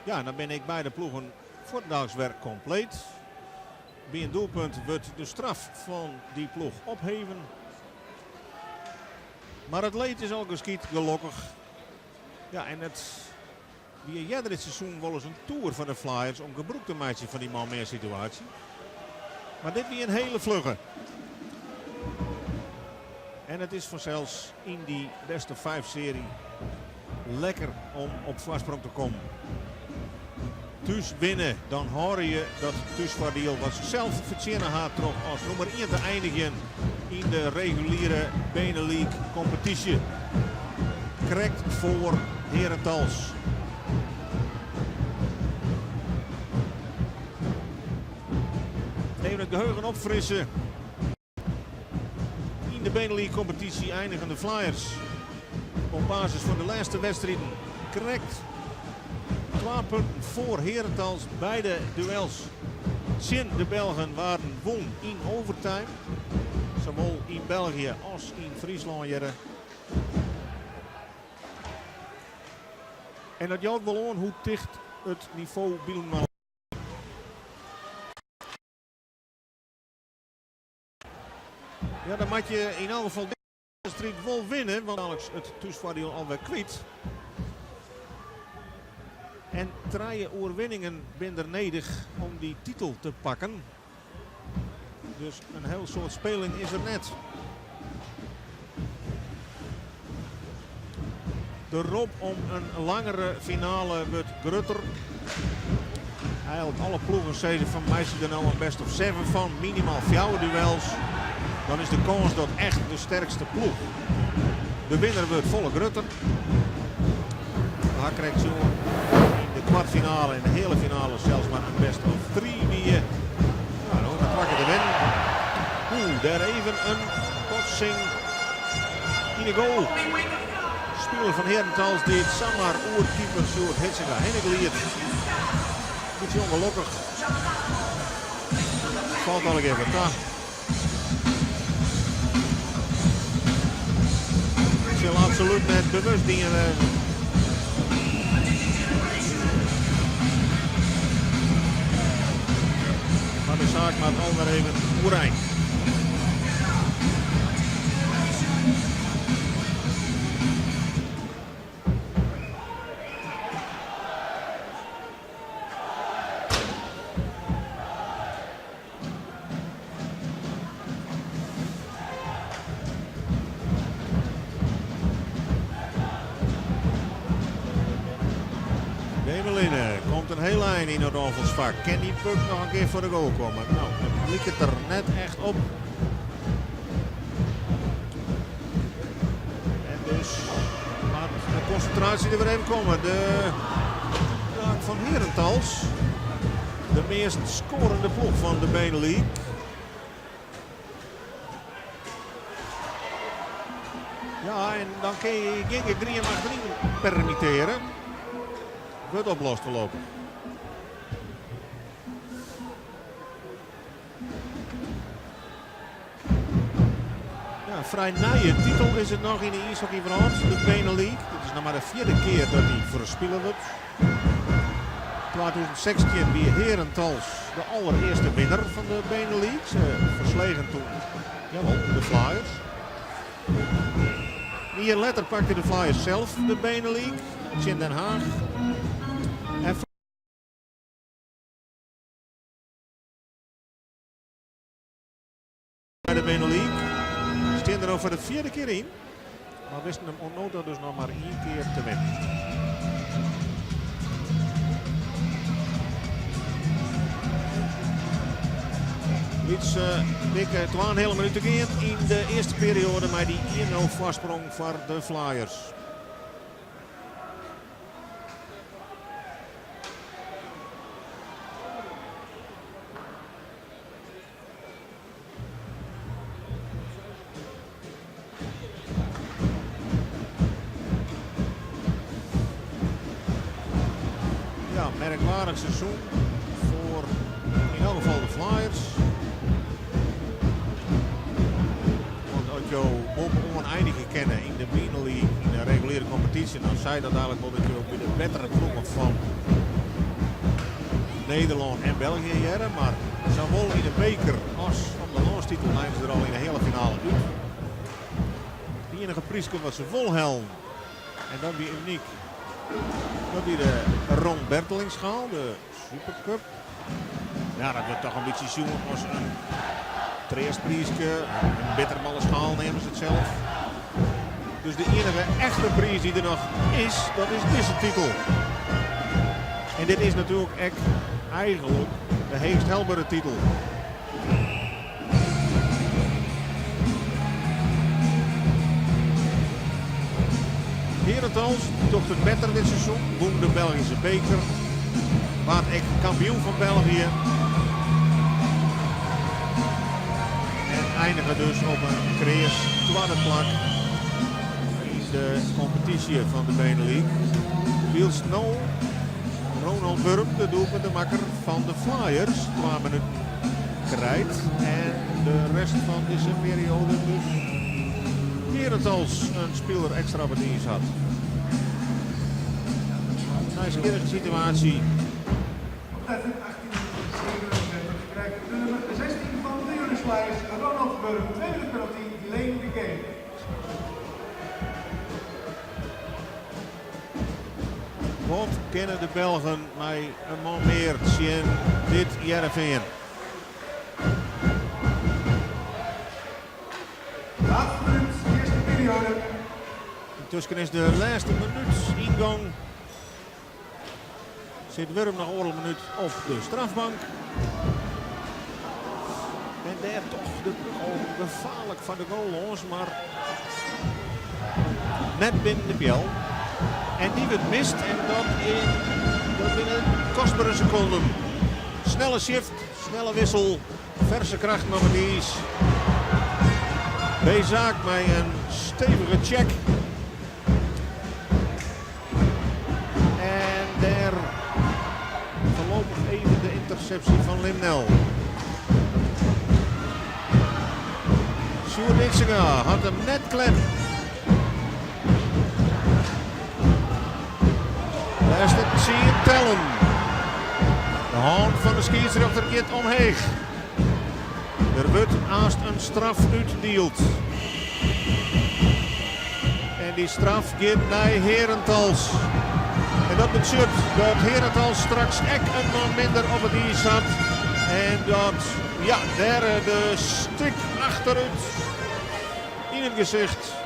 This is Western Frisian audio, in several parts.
Ja, dan binne ek beide ploegen fuortendaliks wer kompleet. By in doelpunt wurdt de straf fan dy ploech opheven. Mar it leed is al geskied, gelokkich. Ja, en it wie earder dit seizoen wolris in toer foar de Flyers om gebrûk te meitsjen fan dy man-mear situaasje. Mar dit wie in hele flugge. En it is fansels yn dy best of five serie lekker om op foarsprong te kommen. Thús winne, dan hâlde je dat thúsfoardiel wat se sels fertsjinne ha troch as nûmer ien te einigjen yn de reguliere BeNe-League kompetysje. Krekt foar Herentals. Even it geheugen opfrisse. Yn de BeNe-League kompetysje einigen de Flyers op basis fan de lêste wedstriden krekt twa punten foar Herentals. Beide duels tsjin de Belgen waarden wûn yn overtime. Sawol yn België as yn Fryslân hjirre. En dat jout wol oan hoe ticht it nivo byinoar. Ja, dan moat je yn elk gefal dizze wedstriid wol winne, want daliks it thúsfoardiel alwer kwyt. En trije oerwinningen binne der nedich om dy titel te pakken. Dus in hiel soad speling is der net. De rop om in langere finale wurdt grutter. Eigenlik alle ploegen sizze fan meitsje der no in best of seven fan, minimaal fjouwer duels. Dan is de kâns dat echt de sterkste ploech de winner wurdt folle grutter. We ha krekt sjoen yn de kwartfinale en de heale finale sels mar in best of three wie. Nou, dan twa kear te winnen. Oeh, dêr even in botsing yn de goal. Spiler fan Herentals dy't samar oer keeper Sjoerd Hitsinga hinne glied. Bytsje ûngelokkich. Falt allegear wat ta. It sil absolút net bewust dien wêze. Mar de saak moat alwer even oerein. Demelinne komt in hiel ein yn it oanfalsfak. Kin dy puck noch in kear foar de goal komme? No, it liket der net echt op. En dus moat de konsintraasje der wer even komme. De draak fan Herentals. De meast skoarende ploech fan de BeNe-League. Ja, en dan kin je gjin gegriem achteryn permittearje. Wurdt oplost foarlopich. Ja, frij nije titel is it noch yn de iishockeywrâld, de BeNe-League. Dit is noch mar de fjirde kear dat dy ferspile wurdt. 2016 wie Herentals de allerearste winner fan de BeNe-League. Se fersleegen toen, jawel, de Flyers. In jier letter pakte de Flyers sels de BeNe-League tsjin Den Haag. En By de BeNe-League stean der no foar de fjirde kear yn, mar wisten him oant no ta dus noch mar ien kear te winnen. Lytse dikke twaenheale minút te gean yn de earste perioade mei dy 1-0 foarsprong foar de Flyers. Ja, merkwaardich seizoen foar yn elk gefal de Flyers. Want as jo boppe-oan einigje kinne yn de BeNe League, yn de reguliere kompetysje, dan seit dat eigenlik wol dat jo by de bettere ploegen fan Nederlân en België hearre, mar sawol yn de beker as om de lânstitel leine se der al yn de heale finale út. It iennige pryske wat se wol hellen, en dat wie unyk, dat wie de Ron Bertelingschaal, de Supercup. Ja, dat wurdt toch in bytsje sjoen as in treastpriiske, in bitterballeschaal neame se it sels. Dus de iennige echte priis dy't der noch is, dat is dizze titel. En dit is natuerlik ek eigenlik de heechst helbere titel. Herentals docht it better dit seizoen, wûn de Belgyske beker, waard ek kampioen fan België en einige dus op in kreas twadde plak yn de kompetysje fan de BeNe League. Wylst no Ronald Wurm, de doelpuntemakker fan de Flyers, twa minuten krijt en de rest fan dizze perioade dus Herentals in spiler ekstra op it iis hat. Nijsgjirrige situaasje. Op tijd 1837 krijgt de nummer 16 van de Unis Flyers, Ronald Wurm, tweede penalty, delaying the game. Wat kinne de Belgen mei in man mear tsjin dit Hearrenfean? Laatste minuut, eerste periode. Yntusken is de lêste minút yn gong. Sit Wurm noch oardel minút op de strafbank. En dêr toch de ploech al gefaarlik foar de goal lâns, mar net binnen de peal. En dy wurdt mist en dat binne kostbere sekonden. Snelle shift, snelle wissel, ferse krachten op it iis. Bezaak mei in stevige check. En dêr foarlopich even de yntersepsje fan Limnell. Sjoerd Idsinga hat him net klem. Lêste tsien tellen. De hân fan de skiedsrjochter giet omheech. Der wurdt aanst in straf útdield. En dy straf giet nei Herentals. En dat betsjut dat Herentals straks ek in man minder op it iis hat. En dat, ja, dêr de stik achterút yn it gesicht.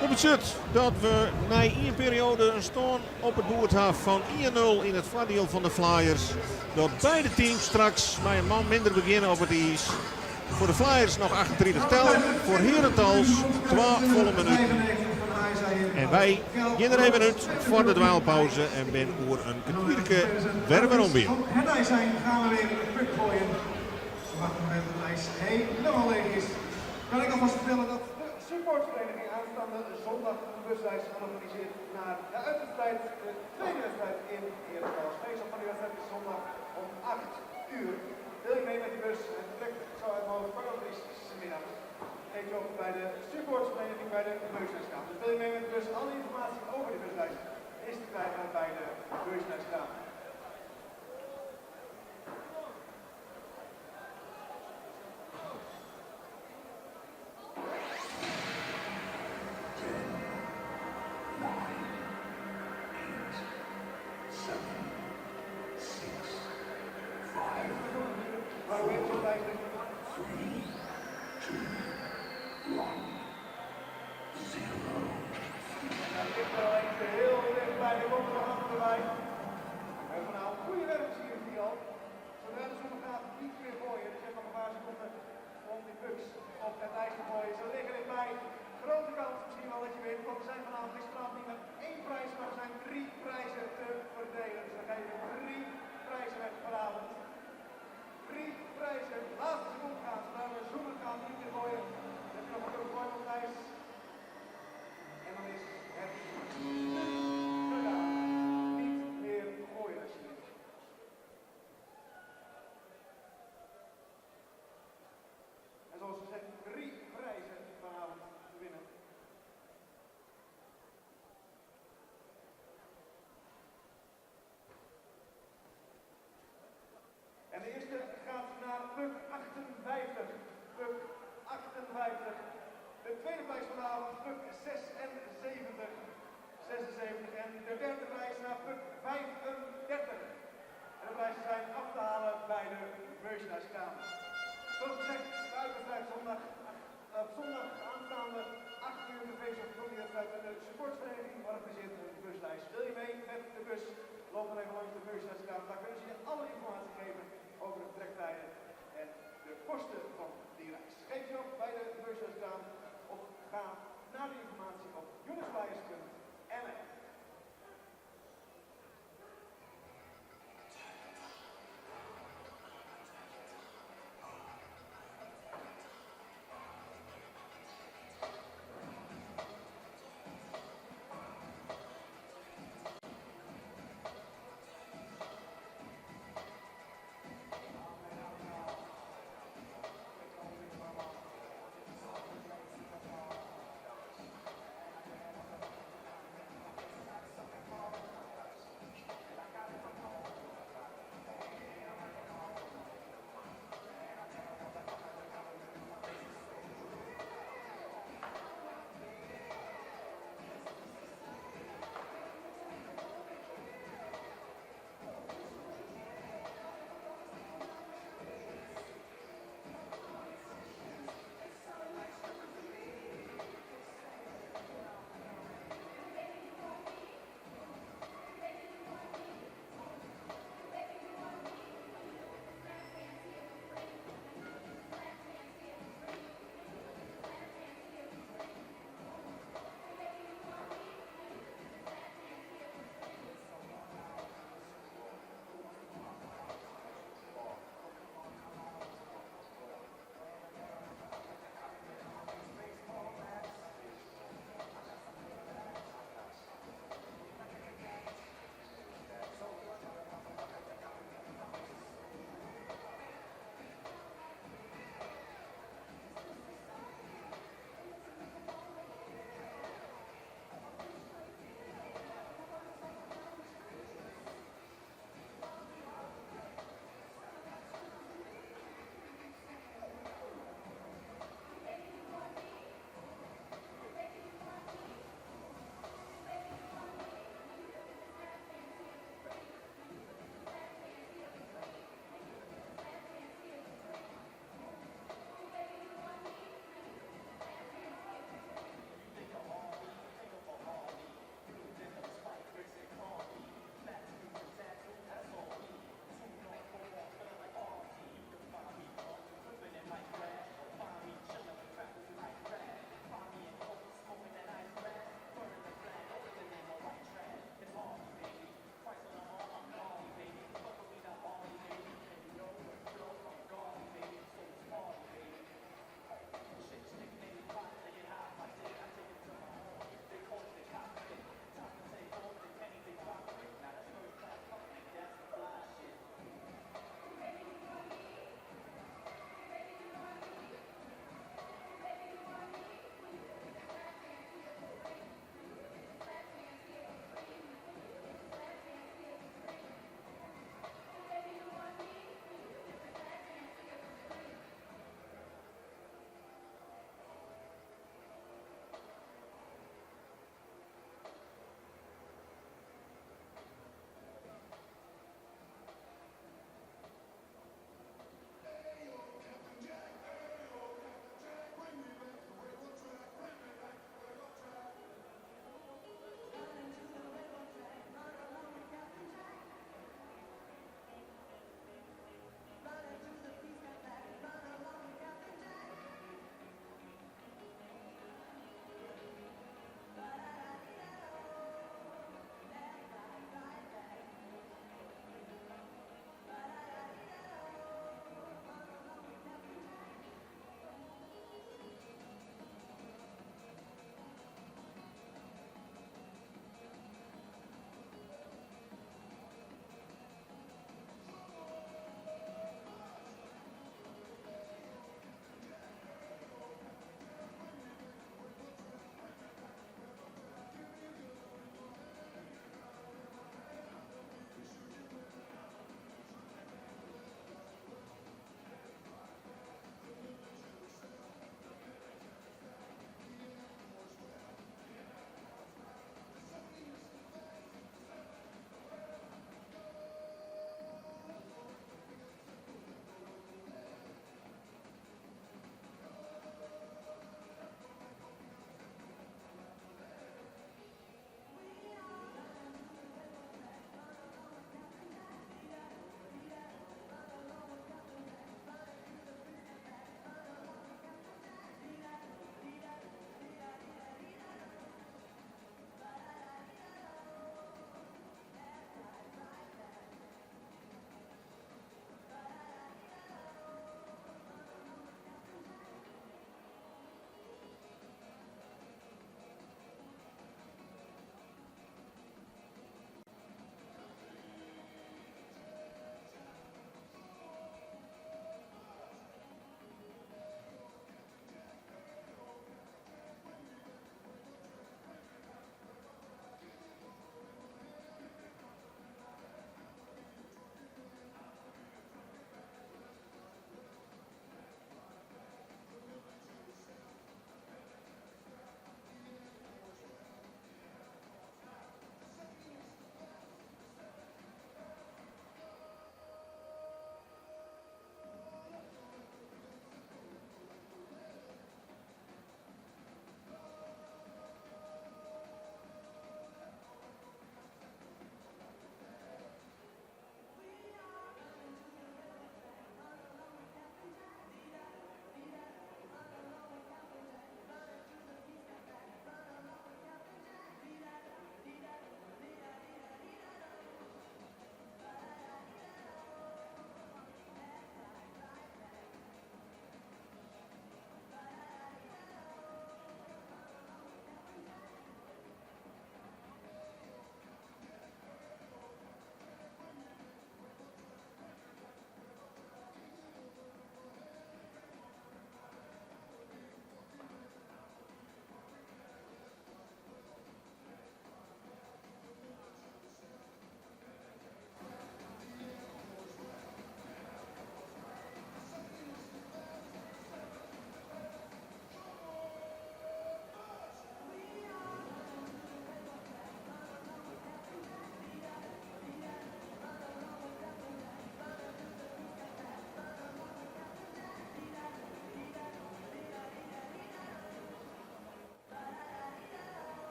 Dat betsjut dat we nei ien perioade in stân op it boerd ha fan 1-0 yn it foardiel fan de Flyers. Dat beide teams straks mei in man minder begjinne op it iis. Foar de Flyers noch 38 tellen, foar Herentals twa folle minuten. En wy gean der even út foar de dweilpauze en bin oer in kertierke wer werom by jo. Het zijn gaan we weer de puck gooien. We wachten nog even tot het ijs helemaal leeg is. Kan ik alvast vertellen dat de supportvereniging aanstaande zondag een busreis georganiseerd naar de uitwedstrijd, de tweede wedstrijd in Herentals. Meestal van die wedstrijd is zondag om 8 uur. Wil je mee met die bus? Het vertrekt zo uit mijn hoofd, kwart over drie 's middags. Geef je op bij de supportsvereniging bij de Beusnijskraam. Dus wil je mee met de bus? Alle informatie over die busreis is te krijgen bij de Beusnijskraam. 9, 8, 7, 6, 5, 4, 3, 2, 1, 0. En daar ligt er al eentje heel dichtbij. Er komt er nog andere bij. We hebben nou goede werkers hier in Thialf. Zodra de zon gaat, niet meer gooien. Dus je hebt nog een paar seconden om die pucks op het ijs te gooien. Ze liggen dichtbij. Grote kans misschien wel dat je wint. Want er zijn vanavond gisteravond niet maar één prijs, maar er zijn drie prijzen te verdelen. Dus we geven drie prijzen weg vanavond. Drie prijzen. Laatste seconde gaan. Zodra de zon gaat, niet meer gooien. Dan heb je nog een grote gooi op het ijs. En dan is het gedaan. Niet meer gooien alsjeblieft. En zoals gezegd, drie prijzen vanavond te winnen. de derde prijs naar punt 35. En de prijzen zijn af te halen bij de merchandisekamer. Zoals gezegd, de uitwedstrijd zondag, op zondag aanstaande 8 uur de feest op de wedstrijd en de supportvereniging organiseert een busreis. Wil je mee met de bus? Loop dan even langs de merchandisekamer. Daar kunnen ze je alle informatie geven over de vertrektijden en de kosten van die reis. Geef je op bij de merchandisekamer of ga naar de informatie op unixflyers.nl.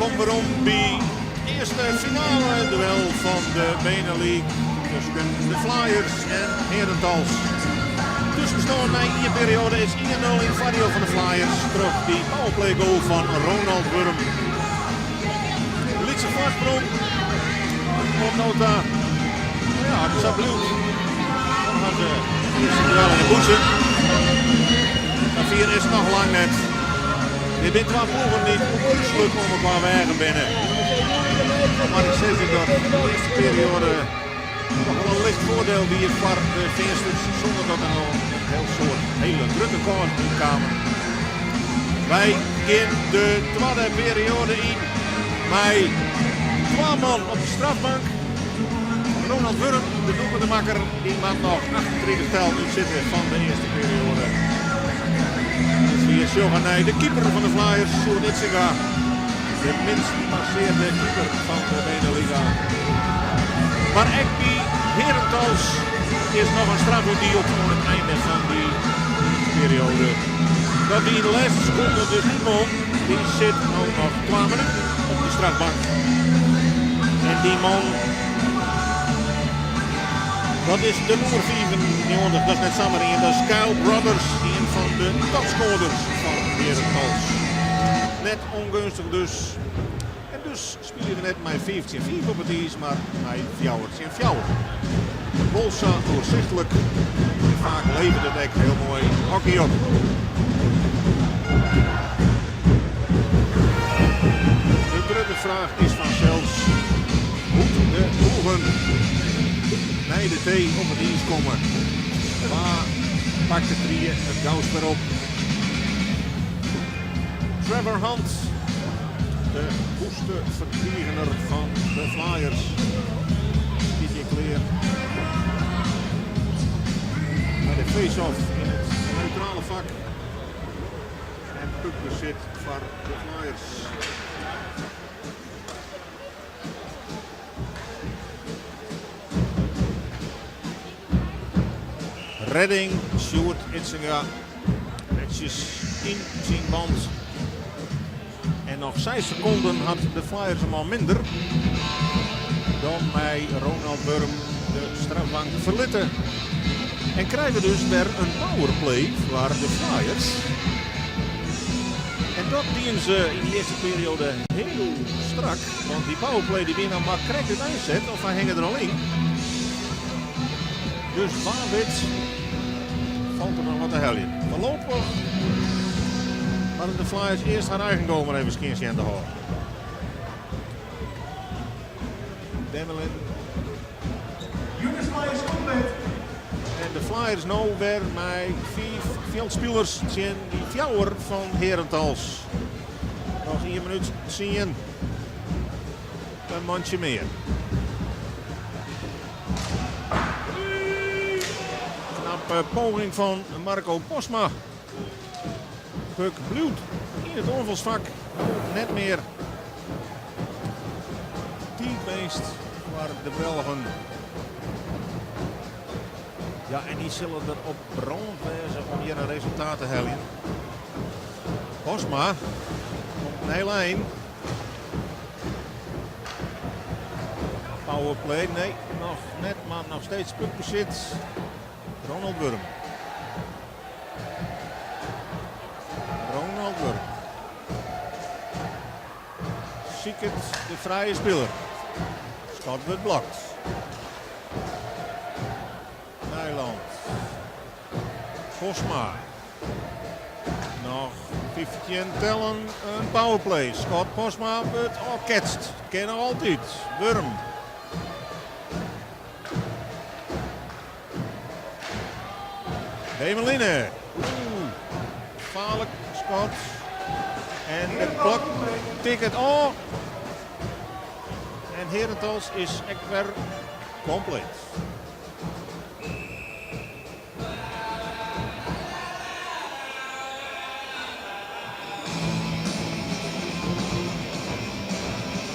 Wolkom werom by it earste finale duel fan de BeNe League tusken de Flyers en Herentals. Tuskenstân nei ien perioade is 1-0 yn foardiel fan de Flyers troch dy powerplay goal fan Ronald Wurm. Lytse foarsprong oant no ta. No ja, as it sa bliuwt, dan ha se it earste duel yn 'e bûse. Safier is it noch lang net. Dit binne twa ploegen dy't oerkrúslik oan elkoar weage binne. Mar ik sizze dat de earste perioade toch wol in licht foardiel wie foar de Feansters, sûnder dat der no in hiel soad hiele grutte kânsen útkamen. Wy gean de twadde perioade yn mei twa man op de strafbank. Ronald Wurm, de doelpuntemakker, dy moat noch 38 tellen útsitte fan de earste perioade. Dus wy sjogge nei de keeper fan de Flyers, Sjoerd Idsinga. De minst passearde keeper fan de BeNe Liga. Mar ek by Herentals is noch in straf útdield oan it einde fan dy perioade. Dat wie yn de lêste sekonde dus dy man dy sit no noch twa minuten op de strafbank. En dy man, dat is de nûmer 95, dat is net samar ien, dat is Kyle Brothers, ien fan de topscoorders fan Herentals. Net ûngeunstich dus. En dus spylje we net mei fiif tsjin fiif op it iis, mar mei fjouwer tsjin fjouwer. Wol sa oersichtlik en faak leveret it ek hiel moai hockey op. De grutte fraach is fansels hoe't de ploegen nei de tee op it iis komme. Wa pakt de trie it gaust wer op? Trevor Hunt, de woeste ferdigener fan de Flyers, stiet hjir klear mei de face-off yn it neutrale fak. En puckbesit foar de Flyers. Redding, Sjoerd Idsinga. Netsjes yn syn band. En noch seis sekonden hat de Flyers in man minder. Dan mei Ronald Wurm de strafbank ferlitte. En krije we dus wer in powerplay foar de Flyers. En dat dienen se yn de earste perioade hiel strak. Want dy powerplay dy wie noch mar krekt úteinset of hy hinge der al yn. Dus wa wit falt der noch wat te heljen. Foarlopich moatte de Flyers earst har eigen goal mar even skjin sjen te hâlden. Demelin. Flyers compleet. En de Flyers no wer mei fiif fjildspilers tsjin dy fjouwer fan Herentals. Noch ien minút tsien. In mantsje mear. Knappe poging fan Marco Posma. Puck bliuwt yn it oanfalsfak. Net mear tiidwinst foar de Belgen. Ja, en dy sille der op brând wêze om hjir in resultaat te heljen. Posma komt in hiel ein. Powerplay, nee, noch net, mar noch steeds puckbesit. Ronald Wurm. Ronald Wurm. Siket de frije spiler. Skot wurdt blokt. Nijland. Posma. Noch 15 tellen in powerplay. Skot Posma wurdt ôfketst. Kin noch altyd. Wurm. Demeline. Oeh, gefaarlik skot. En de klok tikket ôf. En Herentals is ek wer kompleet.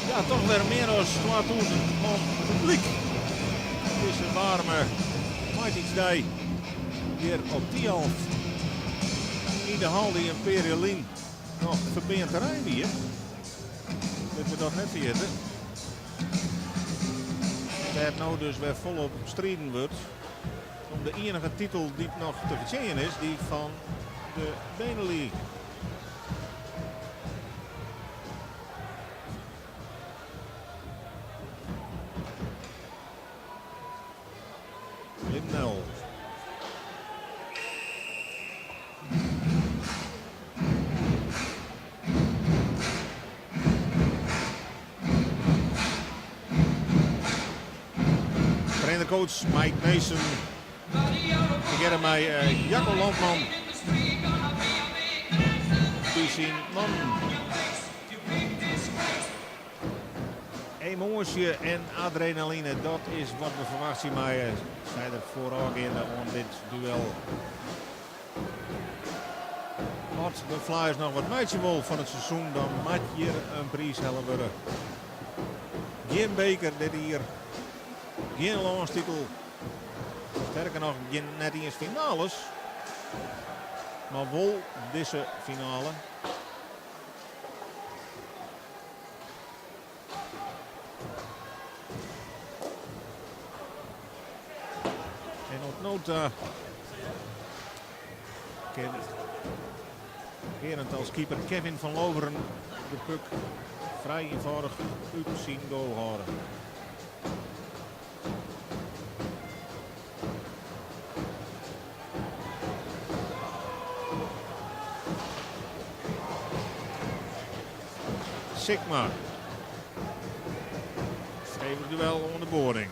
Ja, toch wer mear as 2000 man publyk. Dizze waarme maitiidsdei hjir op Thialf yn de hal dy't in pear jier lyn noch ferbean terrein wie. Litte we dat net ferjitte. Dêr't no dus wer folop striden wurdt om de iennige titel dy't noch te fertsjinjen is, dy fan de BeNe League. Limnell. Trainer-coach Mike Neesen tegearre mei Jacco Landman by syn mannen. Emoasje en adrenaline, dat is wat we ferwachtsje meie, sei er foarôfgeande oan dit duel. As de Flyers noch wat meitsje wol fan it seizoen, dan moat hjir in priis helle wurde. Gjin beker dit jier, gjin lânstitel, sterker noch, gjin, net iens finales, mar wol dizze finale. En oant no ta kin Herentals keeper Kevin van Loveren de puck frij ienfâldich út syn goal hâlde. Sikma. Stevich duel oan de boarding.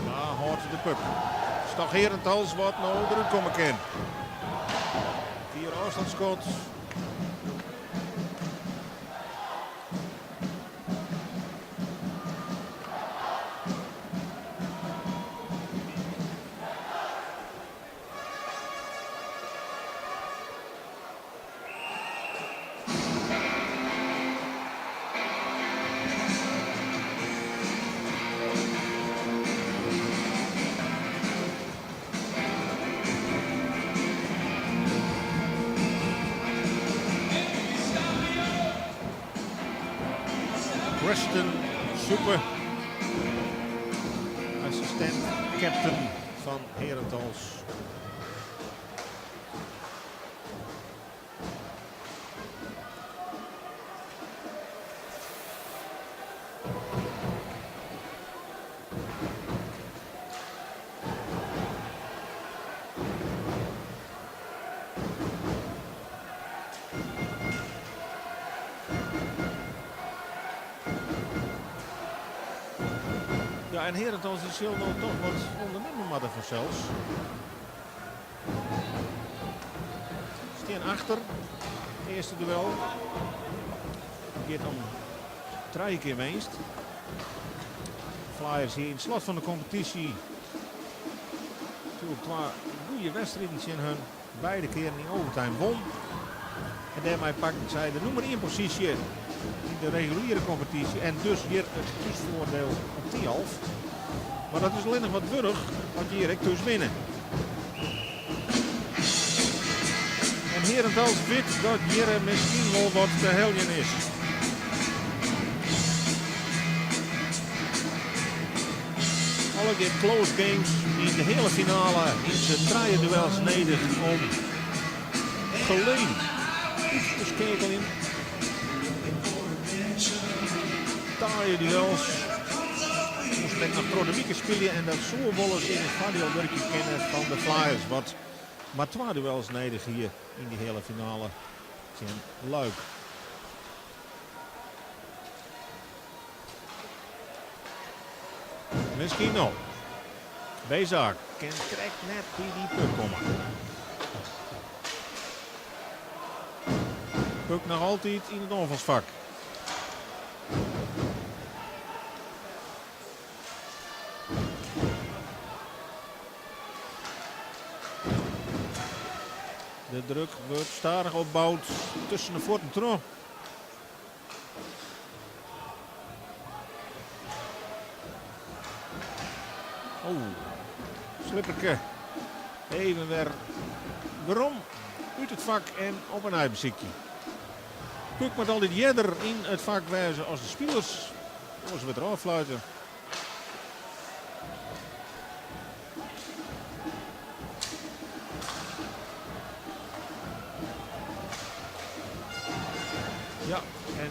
Wa hâldt de puck? Toch Herentals wat no derút komme kin. Fier ôfstânsskot. Preston Soepe, assistent captain fan Herentals. Ja, en Herentals dy sil no toch wat ûndernimme moatte fansels. Stean achter, earste duel. Giet om trije kear winst. Flyers hie yn it slot fan de kompetysje natuerlik twa goede wedstriden tsjin hun. Beide kearen yn overtime won. En dêrmei pakten sy de nûmer ien posysje yn de reguliere kompetysje en dus hjir it thúsfoardiel op Thialf. Mar dat is allinnich wat wurdich as je hjir ek thús winne. En Herentals wit dat hjir miskien wol wat te heljen is. Allegear close games yn de heale finale hiene se trije duels nedich om Geleen út te skeakeljen. Taaie duels moasten ek noch troch de wike spylje en dat soe wolris yn it foardiel wurkje kinne fan de Flyers, wat mar twa duels nedich hie yn dy heale finale tsjin Luik. Miskien no. Bezak kin krekt net by dy puck komme. Puck noch altyd yn it oanfalsfak. De druk wurdt stadich opboud tusken de fuotten troch. Oh, slipperke. Even wer werom út it fak en op 'e nij besykje. Puck moat altyd earder yn it fak wêze as de spilers. Oars wurdt der ôffluite. Ja, en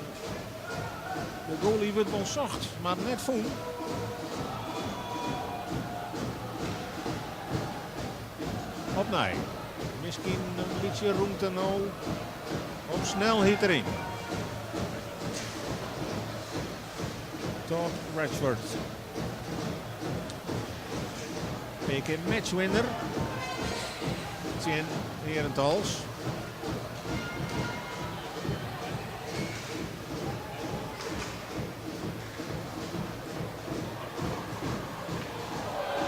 de goalie wurdt wol socht, mar net fûn. Opnij. Miskien in bytsje rûmte no. Op snelheid deryn. Todd Ratchford. Pear kear matchwinner tsjin Herentals.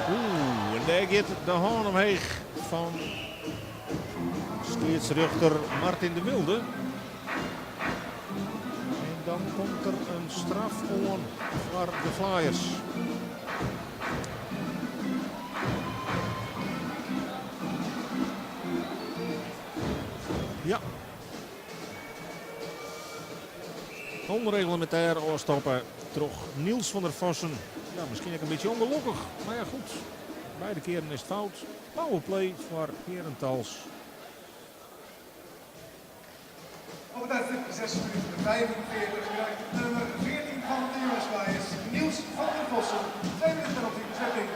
Oeh, en dêr giet de hân omheech fan skiedsrjochter Martin de Wilde. En dan komt der in straf oan foar de Flyers. Ja. Onreglementair ôfstoppe troch Niels van der Vossen. Ja, miskien ek in bytsje ûngelokkich, mar ja goed. Beide kearen is it fout. Powerplay foar Herentals. Op het tijdstip 6 minuten 45 krijgt nummer 14 van de US Flyers, Niels van der Vossen, 2 minuten penalty bezetting.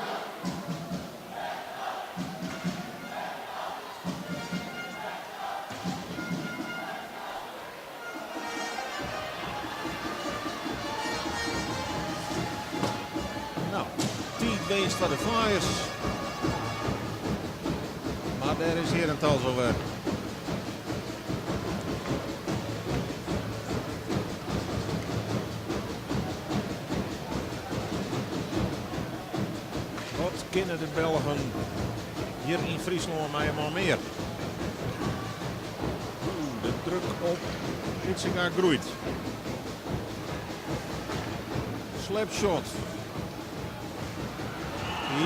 No, tiidwinst foar de Flyers. Mar dêr is Herentals alwer. Wat kinne de Belgen hjir yn Fryslân mei in man mear? Oeh, de druk op Idsinga groeit. Slapshot.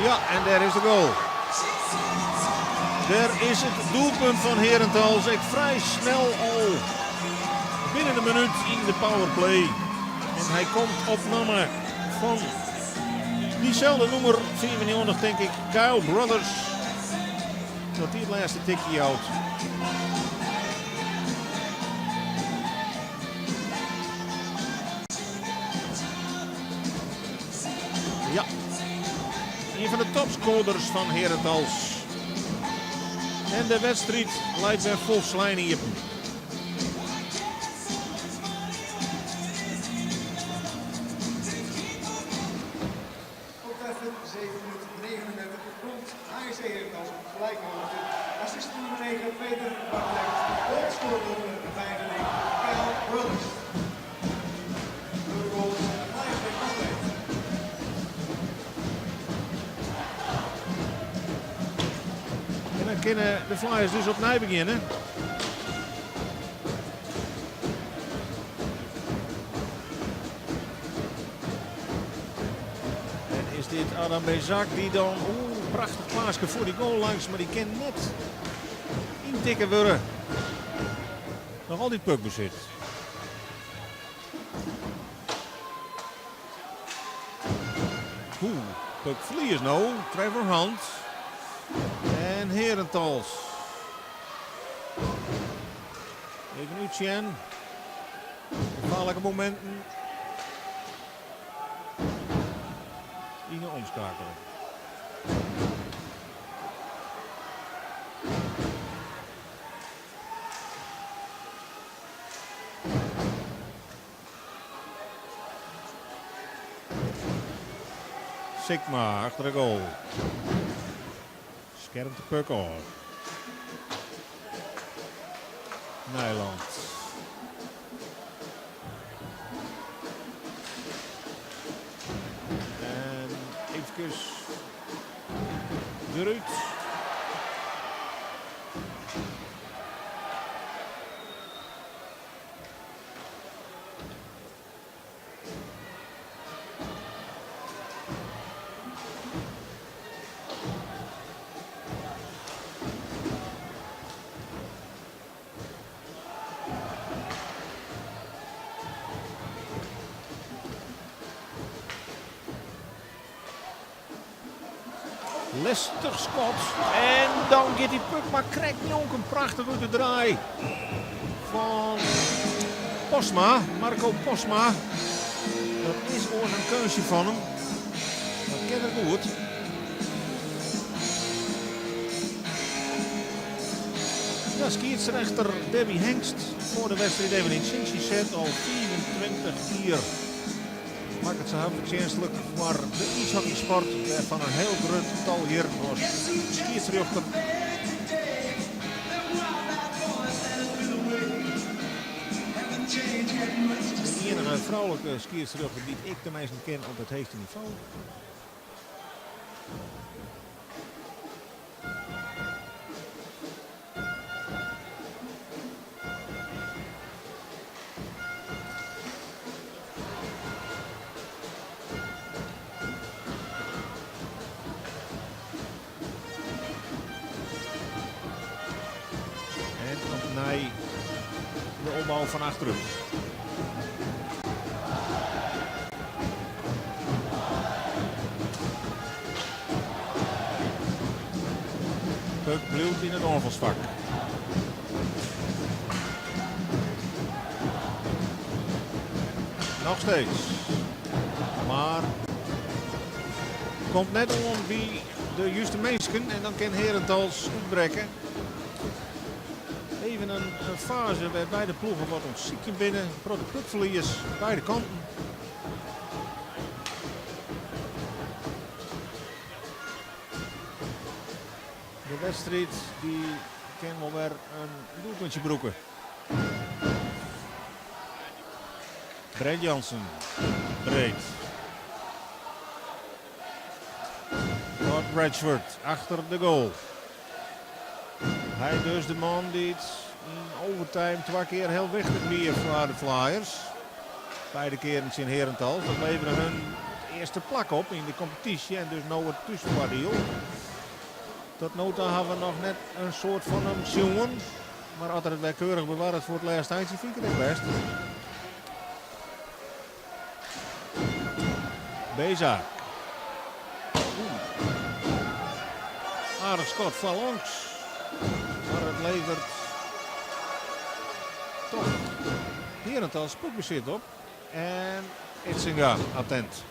Ja, en dêr is de goal. Dêr is it doelpunt fan Herentals. Ek frij snel al binnen de minút yn de powerplay. En hy komt op namme fan dyselde nûmer 95, tink ik, Kyle Brothers. Dat dy it lêste tikje jout. Ja, ien fan de topscorers fan Herentals. En de wedstriid leit wer folslein iepen. Op tijdstip 7 minuten 39 komt HJC Herentals op gelijke hoogte. Assist nummer 9 Peter Bartlett. Goalscorer nummer 95 Kyle Brothers. Door de goals Flyers weer compleet. En dan kinne de Flyers dus opnij begjinne. En is dit Adam Bezak dy't dan... Oeh, prachtich paaske foar dy goal langs, mar dy kin net yntikke wurde. Noch altyd puckbesit. Oeh, puckferlies no. Trevor Hunt. En Herentals. Even útsjen. Gefaarlike mominten yn de omskakeling. Sigma achter de goal. Skermt de puck ôf. Nijland. En eefkes derút. Lestich skot. En dan giet dy puck mar krekt njonken. Prachtich út de draai fan Postma. Marco Postma. Dat is oars in keunstje fan him. Dat kin er goed. Ja, skiedsrjochter Debbie Hengst foar de wedstriid even yn it sintsje set. Al 25 jier makket se har fertsjinstlik foar de iishockeysport, wêrfan in hiel grut tal jierren as skiedsrjochter. De iennige froulike skiedsrjochter dy't ik teminsten ken op it heechste nivo. En opnij de opbou fan achterút. Puck bliuwt yn it oanfalsfak. Noch steeds. Mar komt net oan by de juste minsken en dan kin Herentals útbrekke. Even in faze wêrby't de ploegen wat oan it sykjen binne. In protte puckferlies beide kanten. De wedstriid dy kin wol wer in doelpuntsje brûke. Brent Jansen, breed. Todd Bradford achter de goal. Hy dus de man dy't yn overtime twa kear hiel wichtich wie foar de Flyers. Beide kearen tsjin Herentals. Dat levere hun it earste plak op yn de kompetysje en dus no it thúsfoardiel. Tot no ta hawwe we noch net in soad fan him sjoen. Mar as er it wer keurich bewarret foar it lêste eintsje, fyn ik it ek bêst. Bezak. Aardich skot foarlângs. Mar it leveret toch Herentals puckbesit op. En Idsinga attent.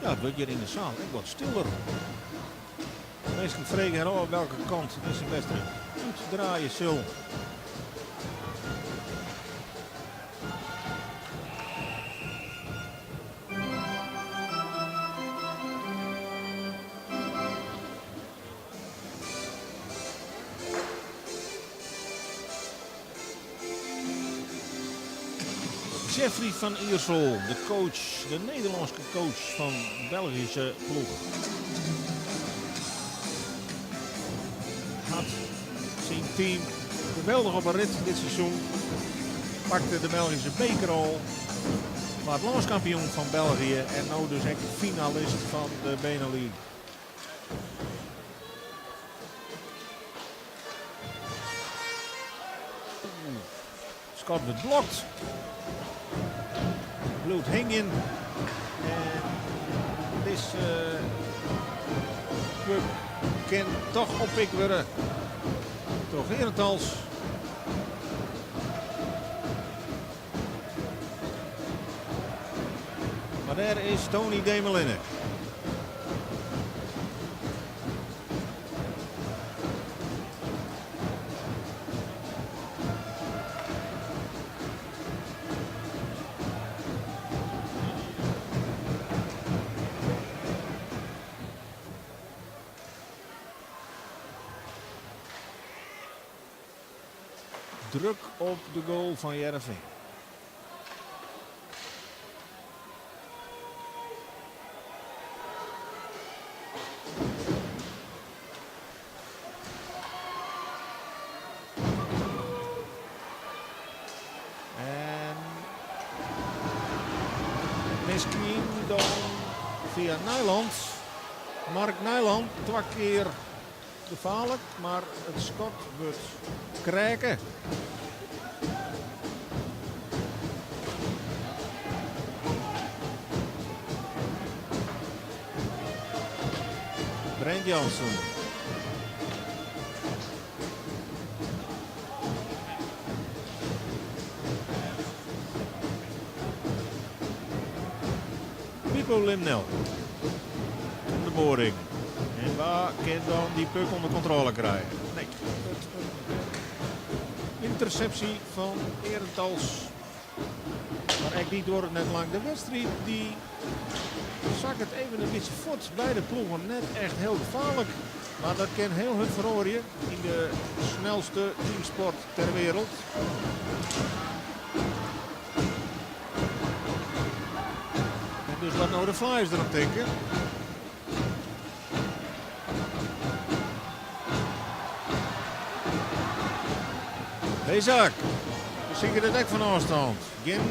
Ja, it wurdt hjir yn de saal ek wat stiller. Minsken freegje har ôf welke kant dizze wedstriid útdraaie sil. Jeffrey van Iersel, de coach, de Nederlânske coach fan Belgyske ploech, hat syn team geweldich op 'e rit dit seizoen. Pakte de Belgyske beker al, waard lânskampioen fan België en no dus ek finalist fan de BeNe League. Skot wurdt blokt. Bliuwt hingjen. En dizze puck kin toch oppikt wurde troch Herentals. Mar dêr is Tony Demelinne. Druk op de goal fan Hearrenfean. En miskien dan fia Nijland. Mark Nijland, twa kear. Gefaarlik, mar it skot wurdt krêke. Brent Jansen. Pipo Limnell. De boarding. En wa kin dan dy puck ûnder kontrôle krije? Nee. Yntersepsje fan Herentals. Mar ek dy duorret net lang. De wedstriid dy sakket even in bytsje fuort. Beide ploegen net echt hiel gefaarlik. Mar dat kin hiel hurd feroarje yn de snelste teamsport ter wereld. En dus wat no de Flyers derom tinke. Bezak. Besiket it ek fan ôfstân. Gjin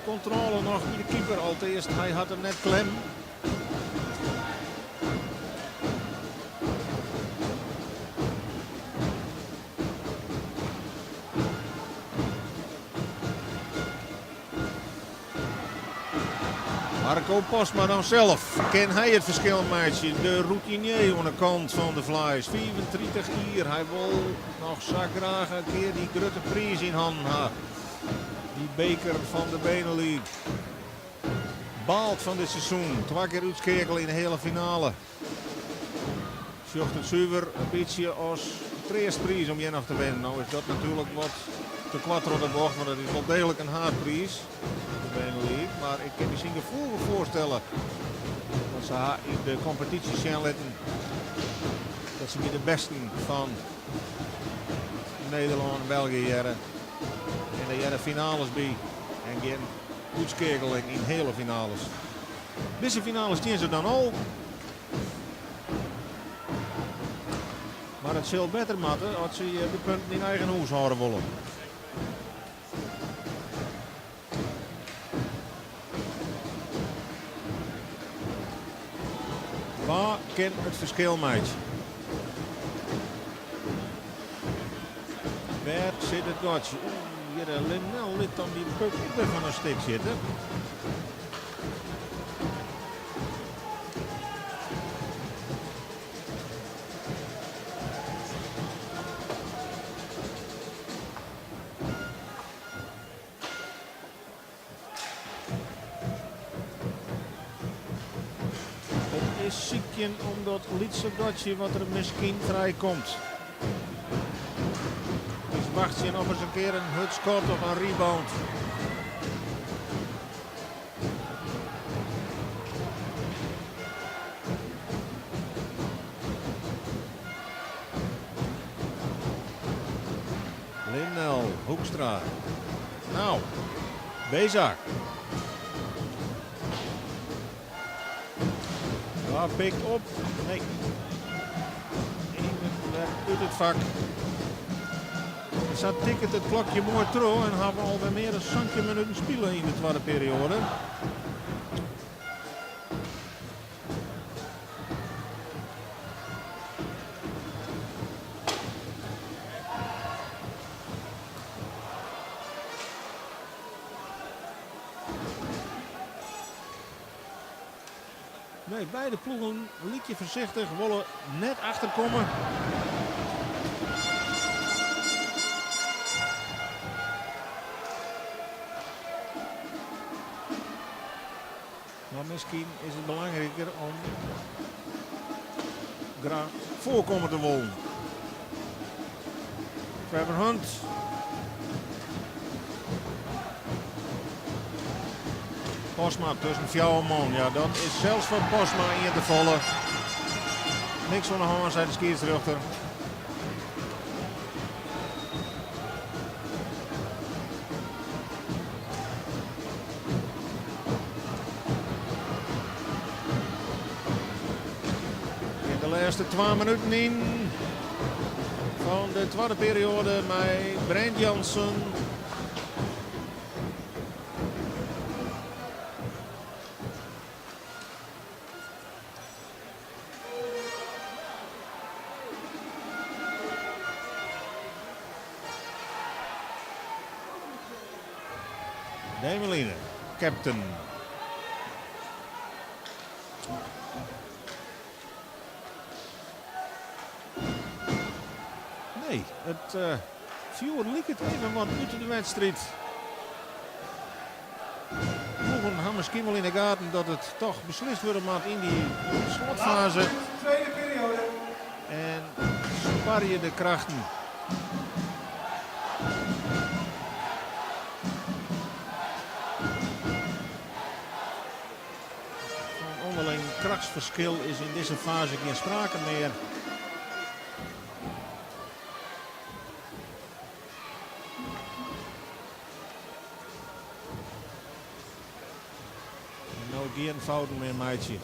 kontrôle noch by de keeper. Alteast, hy hat him net klem. Marco Postma dan sels. Kin hy it ferskil meitsje? De routinier oan de kant fan de Flyers. 35 jier. Hy wol noch sa graach in kear dy grutte priis yn hannen ha. Dy beker fan de BeNe League. Baalt fan dit seizoen. Twa kear útskeakele yn de heale finale. Sjocht it suver in bytsje as treastpriis om hjir noch te winnen. No is dat natuerlik wat te koart troch de bocht, want it is wol deeglik in haadpriis, de BeNe League. Mar ik kin my syn gefoel wol foarstelle dat se ha yn de kompetysje sjen litten dat se by de besten fan Nederlân en België hearre. En dêr hearre finales by en gjin útskeakeling yn heale finales. Dizze finale stean se dan al. Mar it sil better moatte as se de punten yn eigen hûs hâlde wolle. Wa kin it ferskil meitsje? Wêr sit it gatsje? Oeh, hjir Limnell lit dan dy puck ek wer fan in stik sitte. It is sykjen om dat lytse gatsje wat der miskien frij komt. It is wachtsjen op ris in kear in hurd skot of in rebound. Limnell, Hoekstra. Nou, Bezak. Wa pikt op? Nee. Even wer út it fak. Sa tikket it klokje moai troch en hawwe we alwer mear as 17 minuten spile yn de twadde perioade. Nee, beide ploegen lykje foarsichtich, wolle net achterkomme. Mar miskien is it belangriker om graach foarkomme te wollen. Trevor Hunt. Postma tusken fjouwer man. Ja, dat is sels foar Postma ien te folle. Niks oan de hân, sei de skiedsrjochter. In de lêste twa minuten yn fan de twadde perioade mei Brent Jansen. Demeline, captain. Nee, it fjoer liket even wat út de wedstriid. Ploegen ha miskien wol yn de gaten dat it toch beslist wurde moat yn dy slotfaze. En sparje de krachten. Fan ûnderling krachtsferskil is yn dizze faze gjin sprake mear. En no gjin fouten mear meitsje.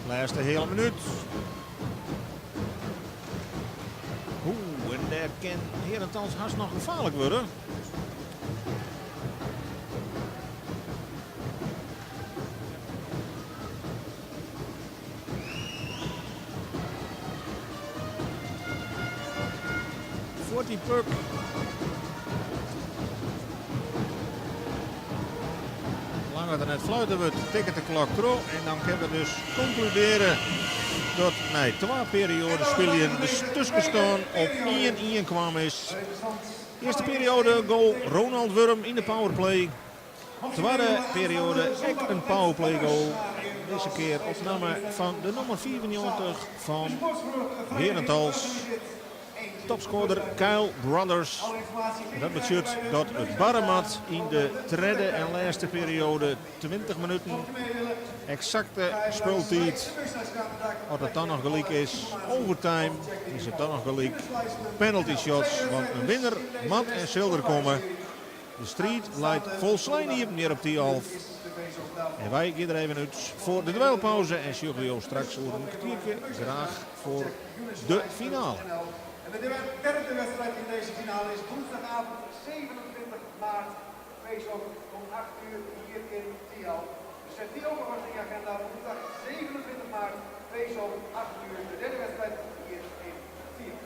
Lêste heale minút. Oeh, en dêr kin Herentals hast noch gefaarlik wurde. Fuort dy puck. Langer der net fluite wurdt, tikket de klok troch. En dan kinne we dus konkludearje dat nei twa perioaden spyljen de tuskenstân op 1-1 kwam is. Earste perioade goal Ronald Wurm yn de powerplay. Twadde perioade ek in powerplay goal. Dizze kear op namme fan de nûmer 95 fan Herentals. Topskoarder Kyle Brothers. Dat betsjut dat it barre moat yn de tredde en lêste perioade. 20 minuten eksakte spultiid. As it dan noch gelyk is, overtime, is it dan noch gelyk. Penalty shots, want in winner moat en sil der komme. De striid leit folslein iepen hjir op Thialf. En wy gean der even út foar de dweilpauze en sjogge jo straks oer in kertierke graach foar de finale. En de derde wedstrijd in deze finale is woensdagavond 27 maart. Face-off om 8 uur hier in Thialf. Dus zet die ook alvast in je agenda. Woensdag 27 maart, face-off 8 uur. De derde wedstrijd hier in Thialf.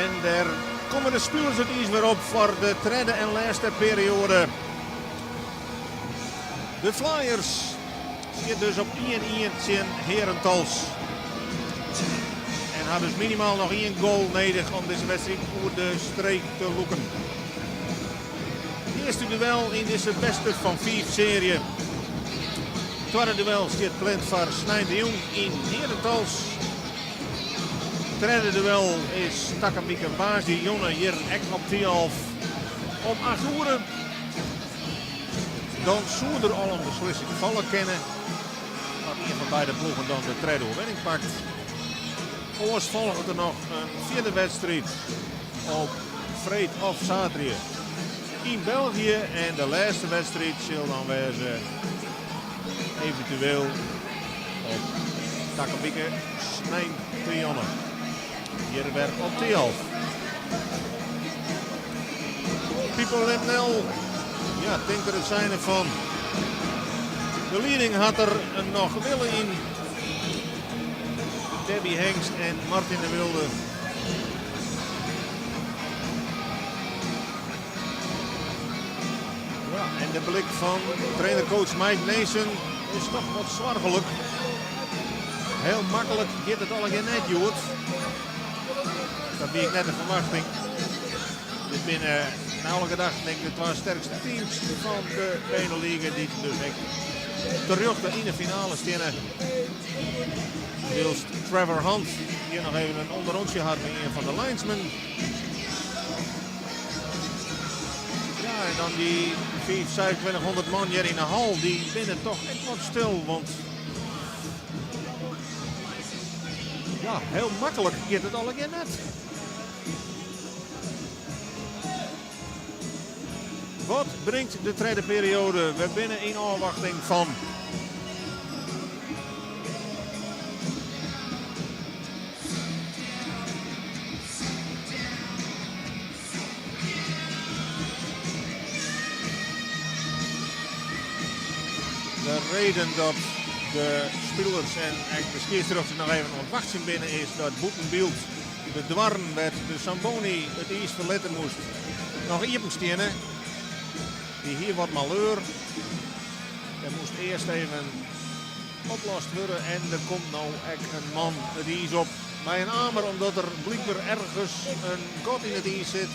En dêr komme de spilers it iis wer op foar de tredde en lêste perioade. De Flyers stiet dus op 1-1 tsjin Herentals. En ha dus minimaal noch ien goal nedich om dizze wedstriid oer de streek te lûken. Earste duel yn dizze beste fan fiif searje. Twadde duel stiet pland foar sneintejûn yn Herentals. Tredde duel is takom wike woansdeitejûn hjir ek op Thialf om 8 oere. Dan soe der al in beslissing falle kinne. As ien fan beide ploegen dan de tredde oerwinning pakt. Oars folget der noch in fjirde wedstriid op freed of saterdei yn België. En de lêste wedstriid sil dan wêze eventueel op takom wike sneintejûn. Hjir wer op Thialf. Pipo Limnel, ja, tinkt der it seine fan. De lieding hat der noch wille yn. Debbie Hengst en Martin de Wilde. Ja, en de blik fan trainer-coach Mike Nason is toch wat soarchlik. Hiel maklik giet it allegear net, hjoed. Dat wie ek net de ferwachting. Dit binne nei alle gedachten denk ik de twa sterkste teams fan de Beneliga dy't dus ek terjochte yn de finale steane. Wylst Trevor Hunt hjir noch even in ûnderrûntsje hat mei ien fan de linesmen. Ja, en dan dy 5, 2600 man hjir yn de hal, dy binne toch ek wat stil, want ja, hiel maklik giet it allegear net. Wat bringt de tredde perioade? We binne yn ôfwachting fan. De reden dat de spilers en ek de skiedsrjochters noch even oan it wachtsjen binne is dat bûten byld de doarren wêr't de Zamboni it iis ferlitte moast noch iepen stiene. Dy hie wat maleur. Der moast earst even oplost wurde en der komt no ek in man it iis op mei in amer omdat der blykber ergens in gat yn it iis sit.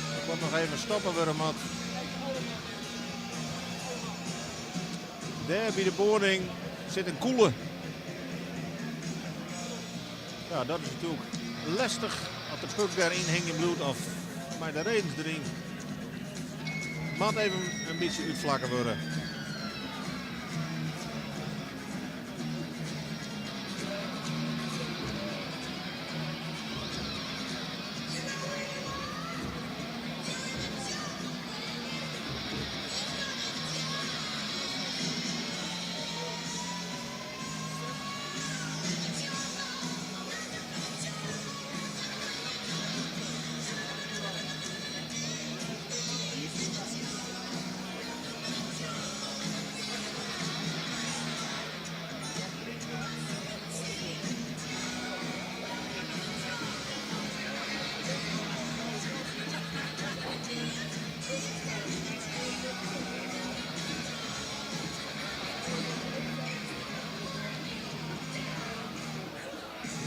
Dat wat noch even stoppe wurde moat. Dêr by de boarding sit in kûle. Ja, dat is natuerlik lestich as de puck dêryn hingjen bliuwt of mei de redens deryn. Moat even in bytsje útflakke wurde.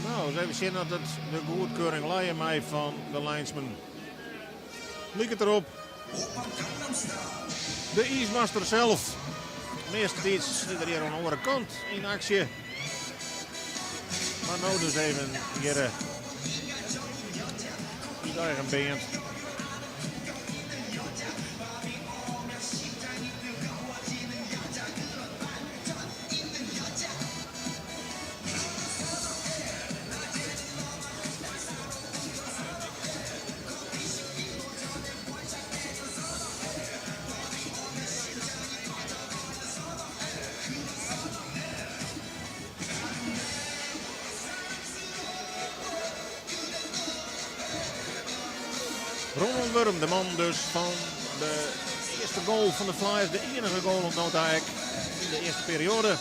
No, ris even sjen oft it de goedkeuring lije mei fan de linesman. Liket derop. De iismaster sels. Meastentiids sit er hjir oan de oare kant yn aksje. Mar no dus even hjir út eigen beant. Ronald Wurm, de man dus fan de earste goal fan de Flyers. De iennige goal oant no ta ek yn de earste perioade.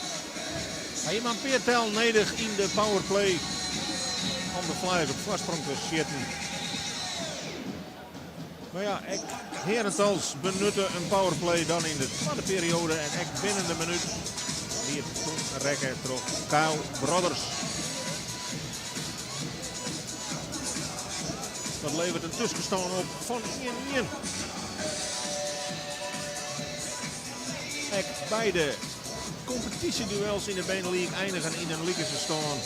Hy hat mar in pear tellen nedich yn de powerplay. om de Flyers op foarsprong te sjitten. Mar ja, ek Herentals benutte in powerplay dan yn de twadde perioade en ek binnen de minút wie it toen rekke troch Kyle Brothers. Dat levert in tuskenstân op fan 1-1. Ek beide kompetysjeduels yn de BeNe-League einigen yn in likense stân.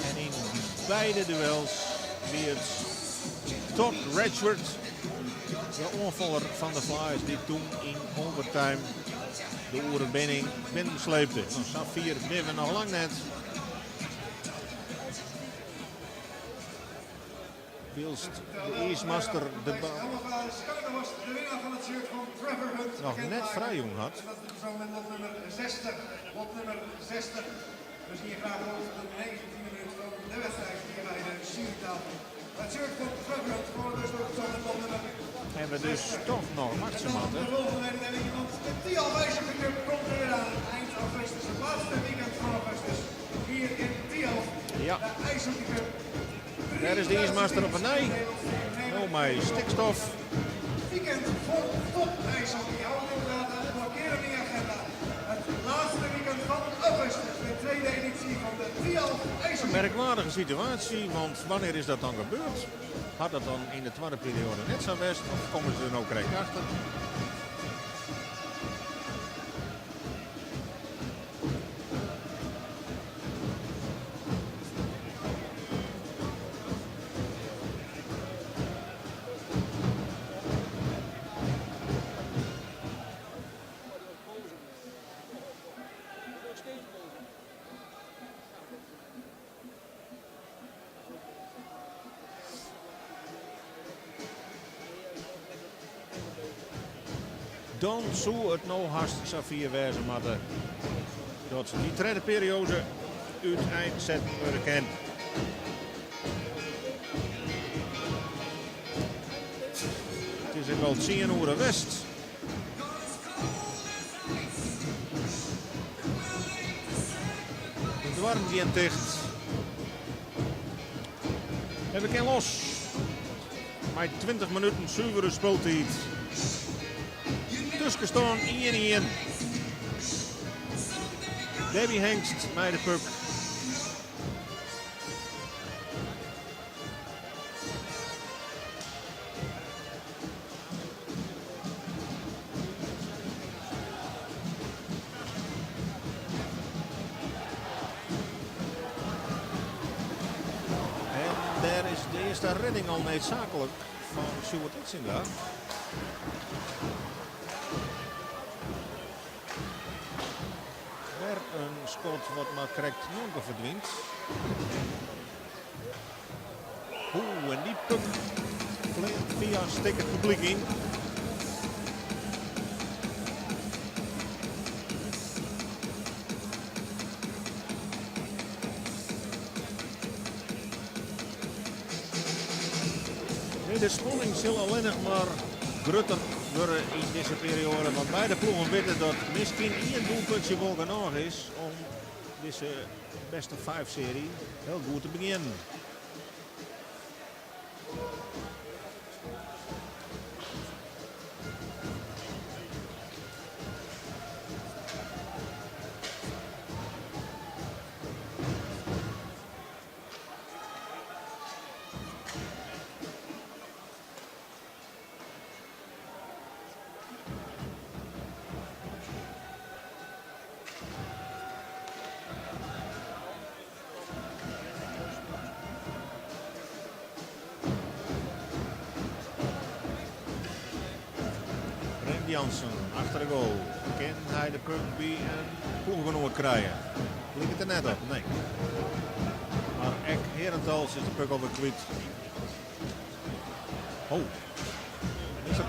En yn beide duels wie it Todd Ratchford, de oanfaller fan de Flyers, dy't toen yn overtime de oerwinning binnensleepte. No, sa fier binne we noch lang net. Wylst de iismaster de bal noch net frijjûn hat. En we dus toch noch wachtsje moatte. Ja. Dêr is de iismaster op 'e nij. No mei stikstof. Weekend vol top ijshockey. Hou het in de gaten, blokkeer hem in je agenda. Het laatste weekend van augustus, de tweede editie van de Thialf IJshockey. Merkwaardige situatie, want wannear is dat dan gebeurd? Hat dat dan yn de twadde perioade net sa west of komme se der no krekt achter? Dan soe it no hast safier wêze moatte dat dy tredde perioade úteinsetten wurde kin. It is ek al tsien oere west. De doarren gean ticht. En we kinne los. Mei 20 minuten suvere spultiid. Tuskenstân 1-1. Debbie Hengst mei de puck. En dêr is de earste redding al needsaaklik fan Sjoerd Idsinga. Wer in skot wat mar krekt njonken ferdwynt. Oeh, en dy puck fleant fia in stik it publyk yn. De spanning sil allinnich mar grutter wurde yn dizze perioade, want beide ploegen witte dat miskien ien doelpuntsje wol genôch is om dizze best of five serie hiel goed te begjinnen. Rens Jansen achter de goal. Kin hy de puck by in ploechgenoat krije? Liket der net op, nee. Mar ek Herentals is de puck alwer kwyt. Oh. Is dat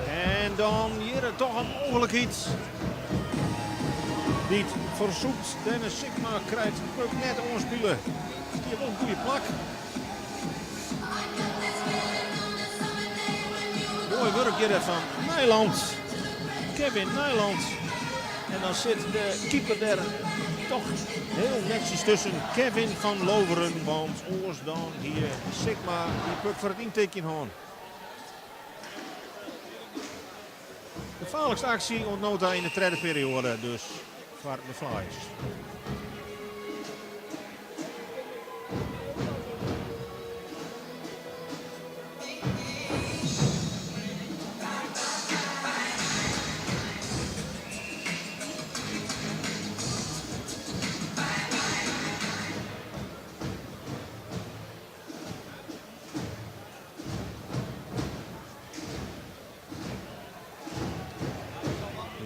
En dan hjir toch in mooglikheid. Dy't fersûpt. Dennis Sikma krijt de puck net oanspile. Stie wol in goede plak. Moai wurk hjir fan Nijland. Kevin Nijland. En dan sit de keeper der toch heel netjes tussen. Kevin van Loveren, want oars dan hie Sigma dy puck foar it yntikjen hân. Gefaarlikste aksje oant no ta yn de tredde perioade dus foar de Flyers.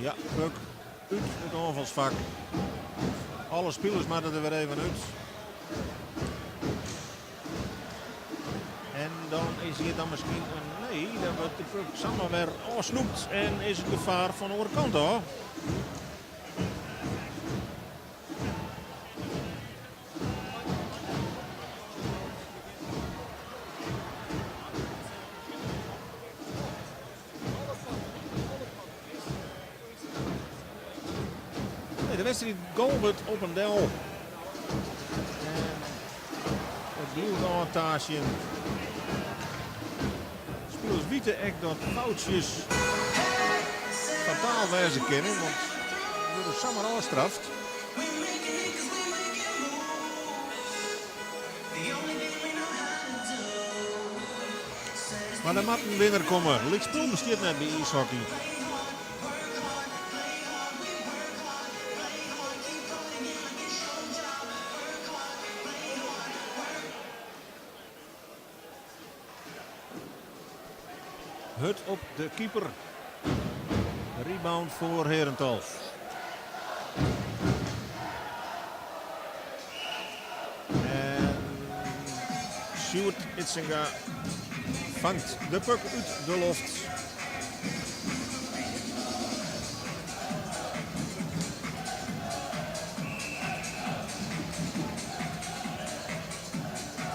Ja, puck út it oanfalsfak. Alle spilers moatte der wer even út. En dan is hjir dan miskien in... Nee, dan wurdt de puck samar wer ôfsnoept en is it gefaar fan de oare kant ôf. Nee, de wedstriid golvet op en del. En it bliuwt ôftaastjen. Spilers witte ek dat foutsjes fataal wêze kinne, want wurde samar ôfstraft. Mar der moat in winner komme. Lykspul bestiet net by iishockey. Hurd op de keeper. Rebound foar Herentals. En Sjoerd Idsinga fangt de puck út de loft.